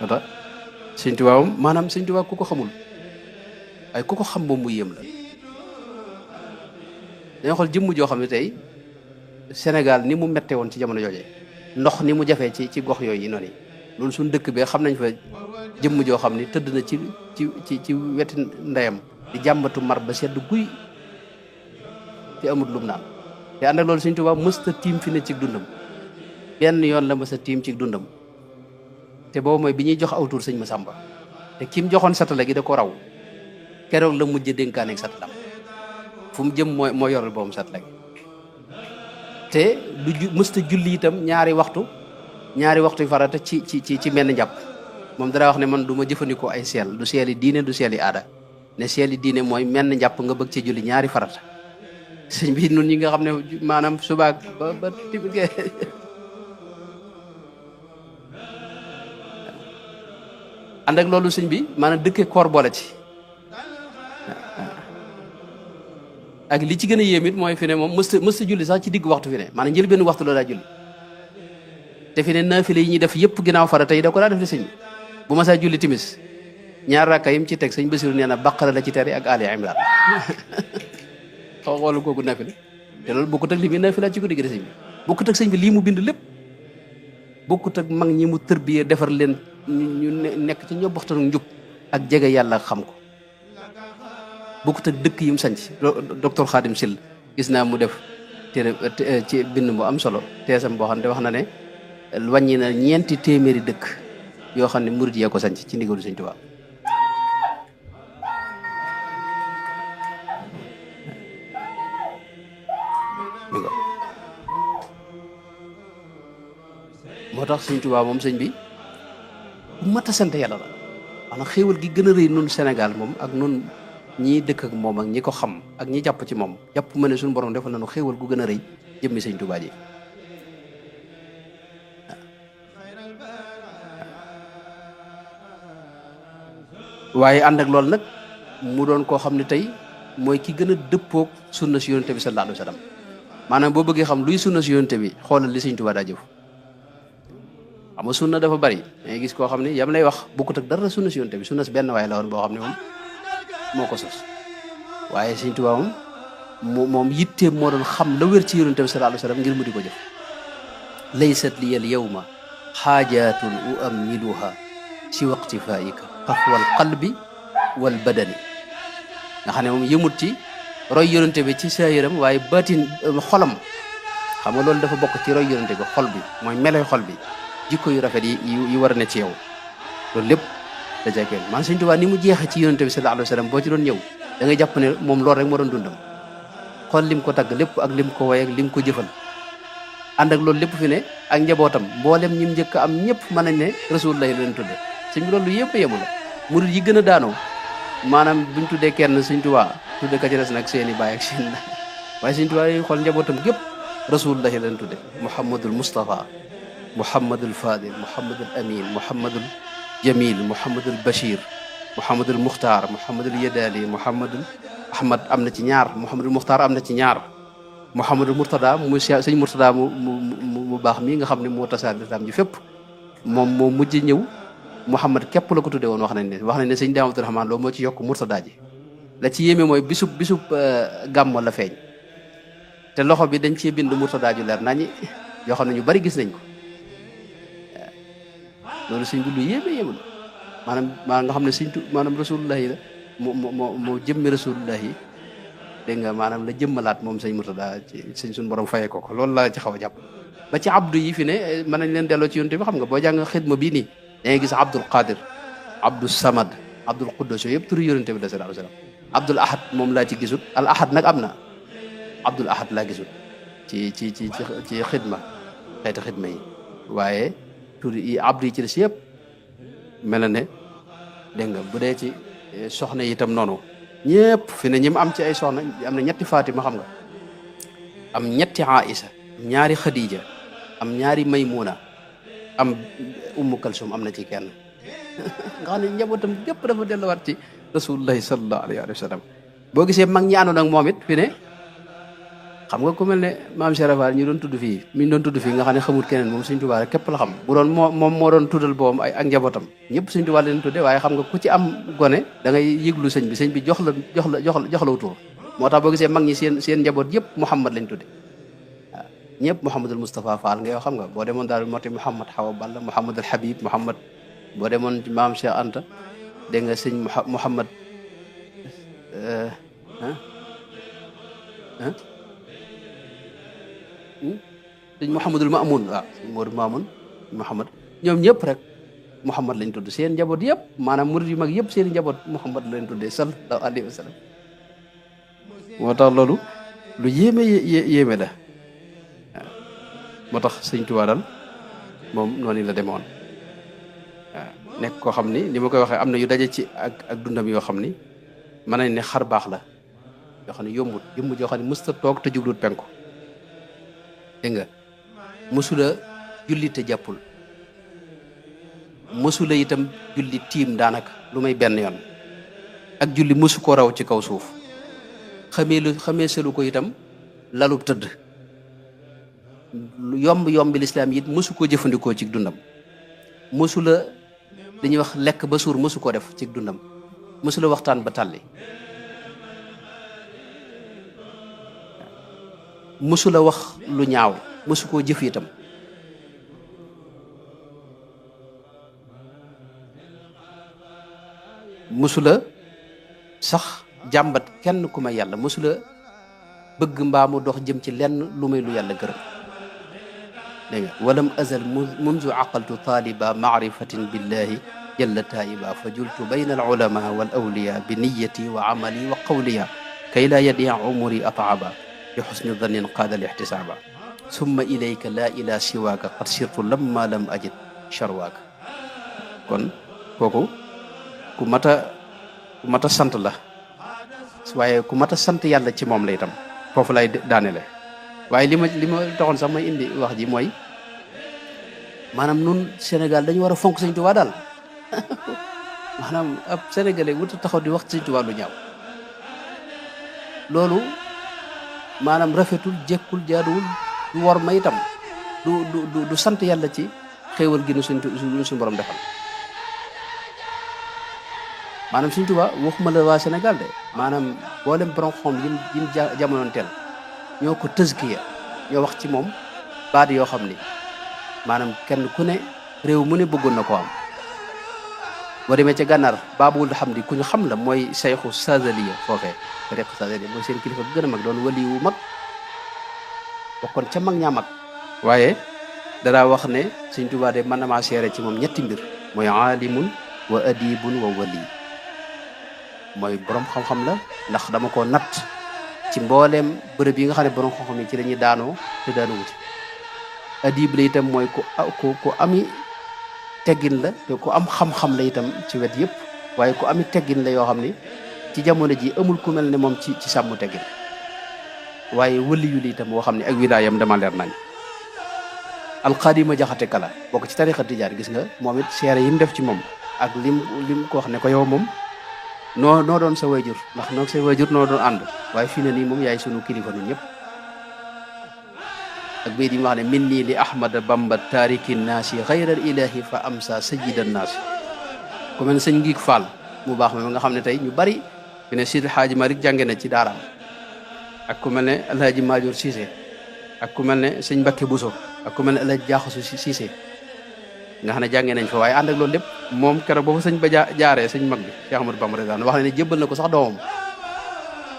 ata Sëñ Tuubaa maanaam Sëñ Tuubaa ku ko xamul waaye ku ko xam moom mu yéem la dañoo xool jëmm joo xam ne tey Sénégal ni mu mette woon ci jamono jooje ndox ni mu jafee ci gox yooyu yi noonu loolu suñu dëkk bi xam nañ fa jëmm joo xam ne tëdd na ci weti ndeyam di jàmbatu mar ba sedd guy te amul lum naan te ànd ak loolu Sëñ Tuubaa mësta tiim fi ne ci dundam benn yoon la mësta tiim ci dundam te boobu mooy bi ñuy jox aw tur sëñ Masamba te kim joxoon satala gi da ko raw keroog la mujj dénkaaneeg satalam fu mu jëm moo yoral boom satala gi te du mësta julli itam ñaari waxtu yu farata ci menn njàpp moom dara wax ne man du ma jëfandikoo ay seel du seeli diine du seeli aada ne seeli diine mooy menn njàpp nga bëgg ci julli ñaari farata sëñ bi nun ñi nga xam ne maanaam subaak ba timit ànd ak loolu sëñ bi maanaam dëkkee koor boole ci ak li ci gën a yéem it mooy fi ne moom mësta julli sax ci digg waxtu fi ne maanaam njël benn waxtu la daa julli te fi ne naafile yi ñuy def yëpp ginnaaw farata yi da ko daa def di sëñ bi bu ma saa julli timis ñaar rakka yim ci teg sëñ Basiru nee na Baqara la ci tere ak Ali Imran xaw xoolu googu naafile te loolu bokkut ak li muy naafila ci guddi gi de sëñ bi bokkut ak sëñ bi lii mu bind lépp bokkut ak mag ñi mu tërbiyee defar leen ñu nekk ci ñoo boxtanu njub ak jege yàlla xam ko bokkut ak dëkk yi mu sanc docteur Khadim Sill gis naa mu def téere ci bind mu am solo teesam boo xam ne wax na ne wàññi na 4 téeméeri dëkk yoo xam ne murid yee ko sanc ci ndigalu Sëñ Tuubaa moo tax Sëñ Tuubaa moom sëñ bi bu mat a sant yàlla la maanaam xéewal gi gën a rëy nun Sénégal moom ak nun ñii dëkk ak moom ak ñi ko xam ak ñi jàpp ci moom jàpp ma ne suñu borom defal nañu xéewal gu gën a rëy jëmmi Sëñ Tuubaa ji waaye ànd ak loolu nag mu doon koo xam ne tey mooy ki gën a dëppoog sunna si yonente bi sallallahu alayhi wa sallam maanaam boo bëggee xam luy sunna si yonente bi xoolal li Sëñ Tuubaa daa jëf xam nga sunna dafa bari dangay gis koo xam ne yam lay wax bokkut ak dara sunna si yonente bi sunna si benn waaye la woon boo xam ne moom moo ko sos waaye Sëñ Tuubaa moom yitteem moo doon xam la wér ci yonente bi sallallahu alayhi wa sallam ngir mu di ko jëf laysat li al yawma xaajaatun uammiluha si waqtifaika xafwal qalbi wal badani nga xam ne moom yëmut ci roy yonente bi ci saayiram waaye baatin xolam xam nga loolu dafa bokk ci roy yonente bi xol bi mooy meloy xol bi jikko yu rafet yi war a ne ci yow loolu lépp da jekeen man Sëñ Tuubaa ni mu jeexe ci yonente bi sallallahu alayhi wa sallam boo ci doon ñëw da ngay jàpp ne moom loolu rek moo doon dundam xool lim ko tagg lépp ak lim ko way ak lim ko jëfal ànd ak loolu lépp fi ne ak njabootam mboolem ñim njëkk am ñëpp mën nañ ne rasulullah la leen tudde sëñ bi loolu yëpp a yemu la murid yi gën a daanoo maanaam buñ tuddee kenn Sëñ Tuubaa tudde ka ci des nag seen i baay ak seen waaye Sëñ Tuubaa yi xool njabootam gépp rasulullah la leen tudde Muhammadul Mustafa Muhammadul Fadil Muhammadul Amin Muhammadul Jamil Muhammadul Bachir Muhammadul Muxtaar Muhammadul Yadali Muhammadul Ahmad am na ci ñaar Muhammadul Muxtaar am na ci ñaar Muhammadul Murtada mu sëñ Murtada mu baax mii nga xam ne moo tasaar lislaam ji fépp moom moo mujj ñëw Muhammad képp la ko tuddee woon wax nañ ne sëñ Daam Abdurahmaan loolu moo ci yokk Murtada ji la ci yéeme mooy bisub gàmmo la feeñ te loxo bi dañ cee bind Murtada ju leer nañi yoo xam ne ñu bari gis nañ ko loolu sëñ bi lu yéeme la maanaam nga xam ne maanaam rasulullah yi la moo jëmmi rasulullah yi dégg nga maanaam la jëmmalaat moom sëñ Murtada ci sëñ suñu borom fayee ko loolu la ci xaw a jàpp ba ci abdu yi fi ne mën nañ leen delloo ci yonte bi xam nga boo jàng xidma bii nii da ngay gis Abdul Qadir Abdul Samad Abdul Quddus yooyu yëpp turu yonente bi la sallallahu alayhi wasallam Abdul Ahad moom laa ci gisut al ahad nag am na Abdul Ahad laa gisut ci xidma xeeti xidma yi waaye tur yi abdu yi ci des yëpp mel na ne dégg nga bu dee ci soxna yi itam noonu ñëpp fi ne ñi mu am ci ay soxna am na ñetti Fatima xam nga am ñetti Aïsa am ñaari Khadija am ñaari Maymuna am Ummu Kalsum am na ci kenn nga xam ne njabootam gépp dafa delluwaat ci rasulullahi sallallahu alayhi wa sallam boo gisee mag ñi àndoon ak moom it fi ne xam nga ku mel ne maam Cheikh Rafal ñu doon tudd fii mi ñu doon tudd fii nga xam ne xamul keneen moom Sëñ Tuubaa rek képp la xam bu doon moom moo doon tuddal boobam ay ak njabootam ñëpp Sëñ Tuubaa leen tudde waaye xam nga ku ci am gone da ngay yëglu sëñ bi jox la wutur moo tax boo gisee mag ñi seen njaboot yëpp Muhammad lañ tudde waaw ñëpp Mouhamadul Moustapha Fall nga yoo xam nga boo demoon daal moti Mouhamad Hawa Balla Mouhamadul Habib Mouhamad boo demoon ci maam Cheikh Anta dégg nga sëñ Mouhamad sëñ Mouhamadul Mamoun waaw sëñ Modou Mamoun Mouhamad ñoom ñëpp rek Mouhamad lañ tudd seen njaboot yëpp maanaam murid yu mag yëpp seen njaboot Mouhamad lañ tuddee sallallahu alayhi wa sallam moo tax loolu lu yéeme la waaw moo tax sëñ Tuubaa daal moom noonu la demoon waaw nekk koo xam ni li ma koy waxee am na yu daje ci ak dundam yoo xam ni mën nañ ne xar baax la yoo xam ne yombut yoo xam ne mësta toog te jublut penku dégg nga mësula julli te jàppul mësula itam julli tiim daanaka lu may benn yoon ak julli mësu ko raw ci kaw suuf xamee selu ko itam lalub tëdd yomb lislaam it mësu koo jëfandikoo ci dundam mësula dañuy wax lekk ba suur mësu koo def ci dundam mësula waxtaan ba tàlli mësula wax lu ñaaw mësu koo jëf itam mësula sax jàmbat kenn ku may yàlla mësula bëgg mbaa mu dox jëm ci lenn lu may lu yàlla gërëm dégg nga walam azal munzu aqaltu taaliba maarifatin billahi jalla taiba fa jultu bayna al ulama wal awliya bi niyati wa amali wa qawliya kay laa yadia umuri ataaba bi xusni dannin qaada al ixtisaaba summa ilayka laa ila siwaaka qad sirtu lamma lam ajid charwaaka kon kooku ku mat a sant la waaye ku mat a sant yàlla ci moom la itam foofu lay daanele waaye li ma taxoon sax may indi wax ji mooy maanaam nun Sénégal dañu war a fonk Sëñ Tuubaa daal maanaam ab sénégalais wut taxaw di wax Sëñ Tuubaa lu ñaaw loolu maanaam rafetul jekkul jaaduwul du war ma itam du sant yàlla ci xéewal gi nu suñu borom defal maanaam Sëñ Tuubaa waxuma la waa Sénégal de maanaam boolem borom xam yim jamonoon teel ñoo ko tëskiya ñoo wax ci moom baat yoo xam ni maanaam kenn ku ne réew mu ne bëggoon na ko am boo demee ca gànnaar baabul xam di ku ñu xam la mooy sayxu Saadaliya foofee tariqa Saadaliya mooy seen kilifa bu gën a mag doon wali wu mag bokkoon ca mag ñaa mag waaye danaa wax ne Sëñ Tuubaa de mën na maa seere ci moom ñetti mbir mooy aalimun wa adibun wa wali mooy borom xam-xam la ndax dama ko natt ci mbooleem bërëb yi nga xam ne borom xam-xam yi ci lañuy daanoo te daanoo wuti adib la itam mooy ku ami teggin la te ku am xam-xam la itam ci wet yëpp waaye ku ami teggin la yoo xam ni ci jamono ji amul ku mel ne moom ci sàmm teggin waaye wëliyu la itam boo xam ne ak wilaayam dama leer nañ alxaadima jaxate kala bokk ci tarixa tijaan gis nga moom it seere yi mu def ci moom ak lim ko wax ne ko yow moom noo doon sa wayjur ndax noo sa wayjur noo doon ànd waaye fii ne nii moom yaay sunu kilifa nun ñëpp ak bay di mu wax ne min nii li ahmada bamba taariki naasi xayral ilahi fa amsa sayyidan naasi ku mel ne sëñ Ngiig Fall mu baax ma nga xam ne tey ñu bari fi ne Sidi Xaaji Malik jànge na ci daaraam ak ku mel ne Alhaji Maajoor Siise ak ku mel ne sëñ Mbakke Buso ak ku mel ne Alhaji Jaaxasu Siise nga xam ne jàngee nañ fa waaye ànd ak loolu lépp moom keroog boobu sëñ ba jaaree sëñ mag bi Cheikh Ahmadou Bamba radiyallaahu wax ne jébbal na ko sax doomam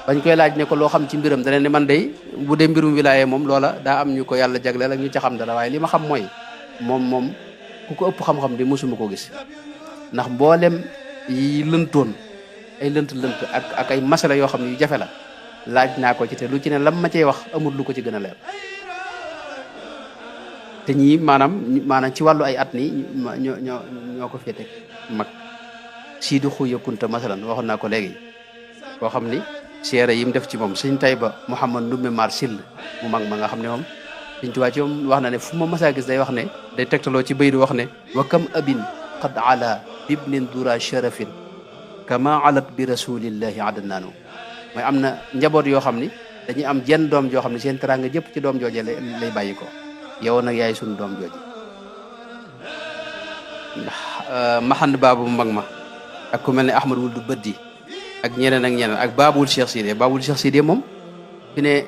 bañ koy laaj ne ko loo xam ci mbiram dana ne man day bu dee mbirum wilaaye moom loola daa am ñu ko yàlla jagleel ak ñu ca xam dara waaye li ma xam mooy moom ku ko ëpp xam-xam di mosuma koo gis ndax mboolem yi lëntoon ay lënt ak ay masala yoo xam ne yu jafe la laaj naa ko ci te lu ci ne lam ma cey wax amul lu ko ci gën a leer te ñii maanaam ci wàllu ay at nii ñoo ko féete mag Sidi Xuya Kunta masalan waxoon naa ko léegi koo xam ni seere yi mu def ci moom sëñ Tayba Mouhamad Ndumbe Mar Sill mu mag ma nga xam ne moom sëñ Tuubaa ci moom wax na ne fu ma masaa gis day wax ne day tegtaloo ci baydu wax ne wa kam abin qad ala bibnin dura sharafin kama alat bi rasulillahi adnaanu mooy am na njaboot yoo xam ni dañuy am jenn doom joo xam ne seen teraanga jëpp ci doom jooje lay bàyyi ko yow nag yaay sunu doom jooje ndax maxand baabu mag ma ak ku mel ne Ahmad wul du bëddi ak ñeneen ak baabul Cheikh Sidé moom fi ne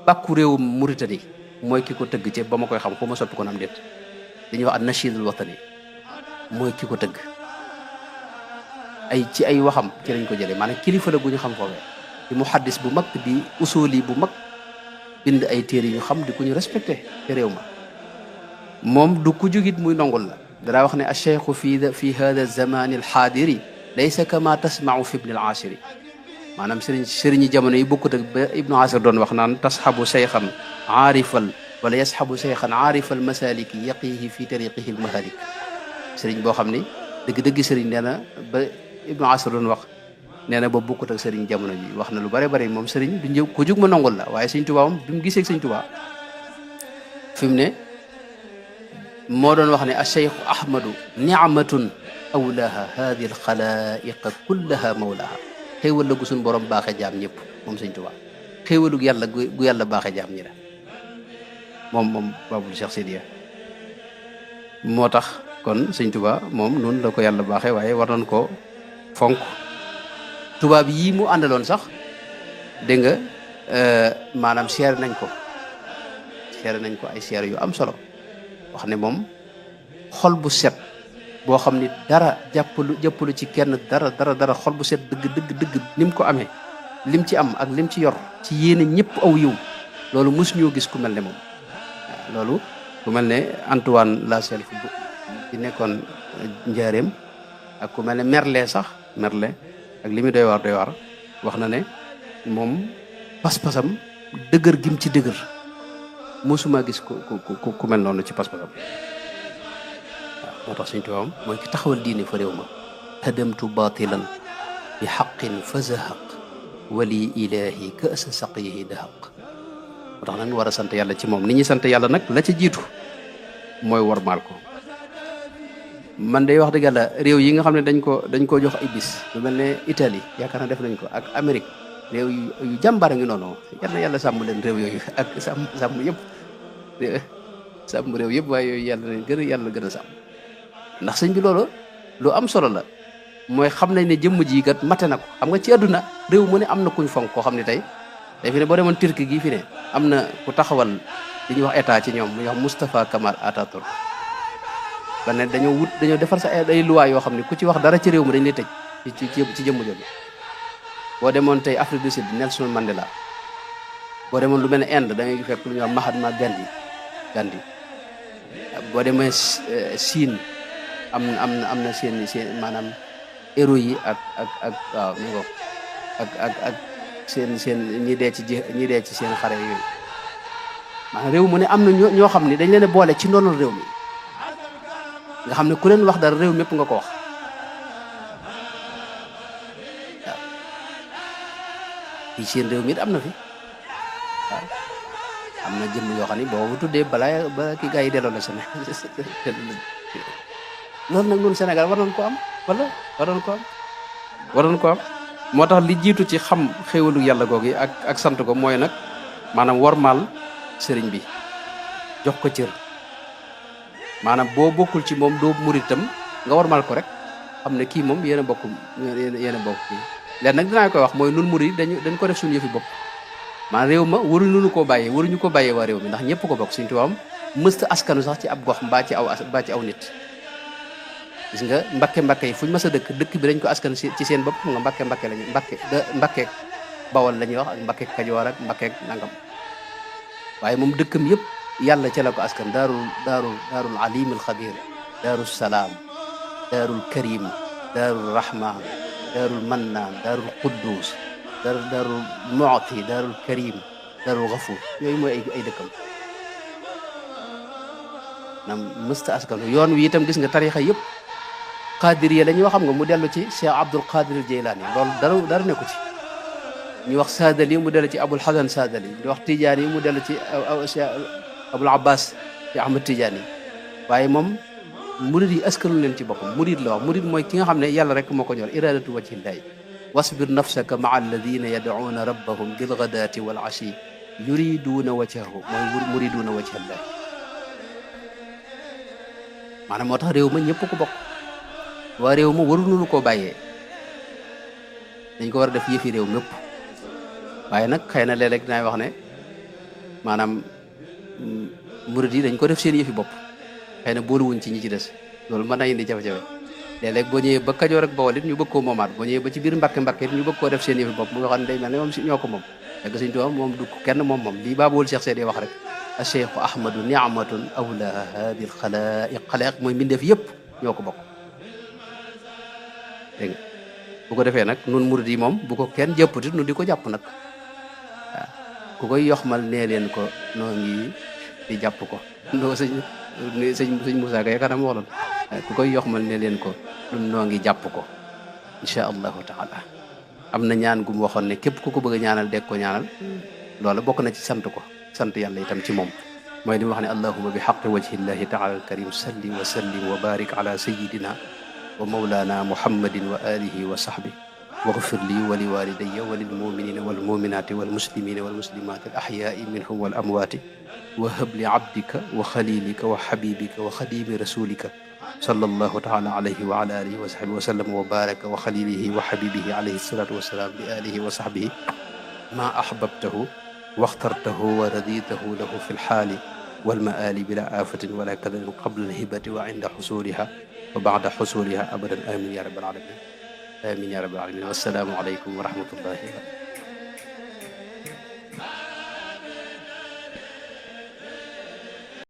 bàkku réewum Mauritanie mooy ki ko tëgg ci ba ma koy xam xaw ma soppi ko am déet dañuy wax an-nashidul watani mooy ki ko tëgg ci ay waxam ci lañ ko jëlee maanaam kilifa la gu ñu xam foofee di muhaddis bu mag di usuli bu mag bind ay téere yu ñu xam di ku ñu respecté ci réew ma moom du ku jógit muy nongul la danaa wax ne acheikhu fi hada zamani alxaadiri laysa kama tasmau fi ibni al-ashiri maanaam sëriñi jamono yi bokkut ak ba ibnu asir doon wax naan tasxabu cheikhan aarifal wala yasxabu cheikhan aarifal masaliki yaqihi fi tariqihi almahalik sëriñ boo xam ni dëgg-dëgg sëriñ nee na ba ibnu asir doon wax nee na ba bokkut ak sëriñ jamono ji wax na lu bare bare moom sëriñ du ñëw ku jug ma nongul la waaye sëñ Tuubaa moom bi mu gisee sëñ Tuubaa fi mu ne moo doon wax ne acheikhu ahmadu nicmatun awlaha hadi alxalaiqa kullaha mawlaha xéewal la gu suñ borom baaxe jaam ñëpp moom sëñ Tuubaa xéewalug yàlla gu yàlla baaxe jaam ñi la moom Babul Cheikh Sidiya moo tax kon sëñ Tuubaa moom noonu la ko yàlla baaxe waaye war nañ ko fonk tubaab yii mu àndaloon sax dégg nga maanaam seere nañ ko ay seere yu am solo wax ne moom xol bu set boo xam ni dara jàppalu ci kenn dara xol bu set dëgg ni mu ko amee lim ci am ak lim ci yor ci yéene ñëpp aw yiw loolu mosuñoo gis ku mel ne moom loolu ku mel ne Antoine Laself di nekkoon njaareem ak ku mel ne Merle ak li muy doy waar wax na ne moom pas-pasam dëgër gim ci dëgër mosuma gis ku mel noonu ci pas-pasam moo tax Sëñ Tuubaa mooy ki taxawal diine fa réew ma hadamtu batilan bi xaqin fa zahaq wali ilahi kasa saqiyihi dahaq moo tax nag war a sant yàlla ci moom ni ñuy sant yàlla nag la ca jiitu mooy warmaal ko man day wax dëgg yàlla réew yi nga xam ne dañ ko jox ay bis lu mel ne Italie yaakaar naa def nañ ko ak Amérique réew yu jàmbaare ngi noonu yal na yàlla sàmm leen réew yooyu ak sàmm yëpp sàmm réew yëpp waaye yooyu yàlla gën a sàmm ndax sëñ bi loolu lu am solo la mooy xam nañ ne jëmm ji kat mate na ko xam nga ci àdduna réew mu ne am na kuñ fonk koo xam ne tey fi ne boo demoon Turquie gii fi ne am na ku taxawal li ñuy wax état ci ñoom muy wax Moustapha Kamal Atatürk ba ne dañoo defar sa ay loi yoo xam ne ku ci wax dara ci réew mi dañ lay tëj ci jëmm jooju boo demoon tey Afrique du Sud Nelson Mandela boo demoon lu mel ne Inde da ngay fekk lu ñuy wax Mahatma Gandhi boo demee Chine am na seen maanaam héros yi ak waaw mi ngo ak seen ñi dee ci seen xare yooyu maanaam réew mu ne am na ñoo xam ne dañ leen a boole ci ndonal réew mi nga xam ne ku leen wax dara réew mépp nga ko wax waaw fii seen réew mi it am na fi waaw am na jëmm yoo xam ne boo tuddee balaa ki gars yi delloo la Sénégal loolu nag ñun Sénégal war nañ ko am wala war nañ ko am moo tax li jiitu ci xam xéwalu yàlla googu ak sant ko mooy nag maanaam wormaal sëriñ bi jox ko cër maanaam boo bokkul ci moom doo muritam nga wormaal ko rek xam ne kii moom yéen a bokk kii léegi nag dinaa koy wax mooy nun murid dañ ko def suñu yëfi bopp maanaam réew ma waruñu ko bàyyee waa réew mi ndax ñëpp ko bokk Sëriñ Tuubaa mësta askanu sax ci ab gox mbaa ci aw nit gis nga mbakke yi fuñ mas a dëkk bi dañ ko askan ci seen bopp xam nga mbakke lañu mbakke bawal la ñuy wax ak mbakke kajoor ak mbakke nangam waaye moom dëkkam yëpp yàlla ca la ko askan daarul alim al xabir daarul salaam daarul karim daarul rahman daarul mannaan daarul quddus daarul mu'ti daarul karim daarul gafur yooyu mooy ay dëkkam nam mësta askan yoon wi itam gis nga tarixa yëpp qadir yi la ñuy wax xam nga mu dellu ci Cheikh Abdul Qadir Jeylaani loolu dara nekku ci ñu wax Saadali mu dellu ci Abul Hasan Saadali ñu wax Tijaani mu dellu ci Abul Abbas ci Ahmad Tijaani waaye moom murid yi askanu leen ci boppam murid la wax murid mooy ki nga xam ne yàlla rek moo ko ñor iradatu wajhillahi wasbir nafsaka maa alladina yad'uuna rabbahum bilghadaati wal ashi yuriduuna wajhahu mooy muriduuna wajhallahi maanaam moo tax réew ma ñëpp ko bokk waa réew ma waruñu koo bàyyee dañ ko war a def yëfi réew mépp waaye nag xëy na léeg-léeg dinaay wax ne maanaam murid yi dañ ko def seen yëfi bopp xëy na booluwuñ ci ñi ci des loolu mën na indi jafe-jafe léeg-léeg boo ñëwee ba Kajoor ak Bawol it ñu bëgg koo moomaat boo ñëwee ba ci biir Mbàkke it ñu bëgg koo def seen yëfi bopp mu nga xam ne day mel ne moom si ñoo ko moom fekk Sëñ Tuubaa moom du kenn moom lii Baabul Cheikh Seydi wax rek a cheikhu ahmadu niamatun awla hadi xalaiq mooy mbindeef yëpp ñoo ko bokk dégg nga bu ko defee nag nun murid yi moom bu ko kenn jàppatit nu di ko jàpp nag waaw ku koy yoxmal nee leen ko noo ngi di jàpp ko noo sëñ Moussa Ka yaakaar naa ma waxoon ku koy yoxmal nee leen ko nun noo ngi jàpp ko insha allahu taala am na ñaan gu mu waxoon ne képp ku ko bëgg a ñaanal dégg ko ñaanal loola bokk na ci sant ko sant yàlla itam ci moom mooy li mu wax ne allahuma bi xaqi wajhillahi taala alkarim salli wa sallim wa barik ala sayidina wa mawlana muhammadin wa alihi wa sahbi waghfir li wa li walidayya wa lil muminina wal muminati wal muslimina wal muslimati al ahyai minhum wal amwati wa hab li abdika wa khalilika wa habibika wa khadimi rasulika sallallahu taala alayhi wa ala alihi wa sahbihi wa sallam wa baraka wa khalilihi wa habibihi alayhi salatu wassalam bi alihi wa sahbihi ma ahbabtahu واخترته ورديته له في الحال والمآل بلا آفة ولا كذب قبل الهبة وعند حصولها وبعد حصولها أبدا آمين يا رب العالمين آمين يا رب العالمين والسلام عليكم ورحمة الله وبركاته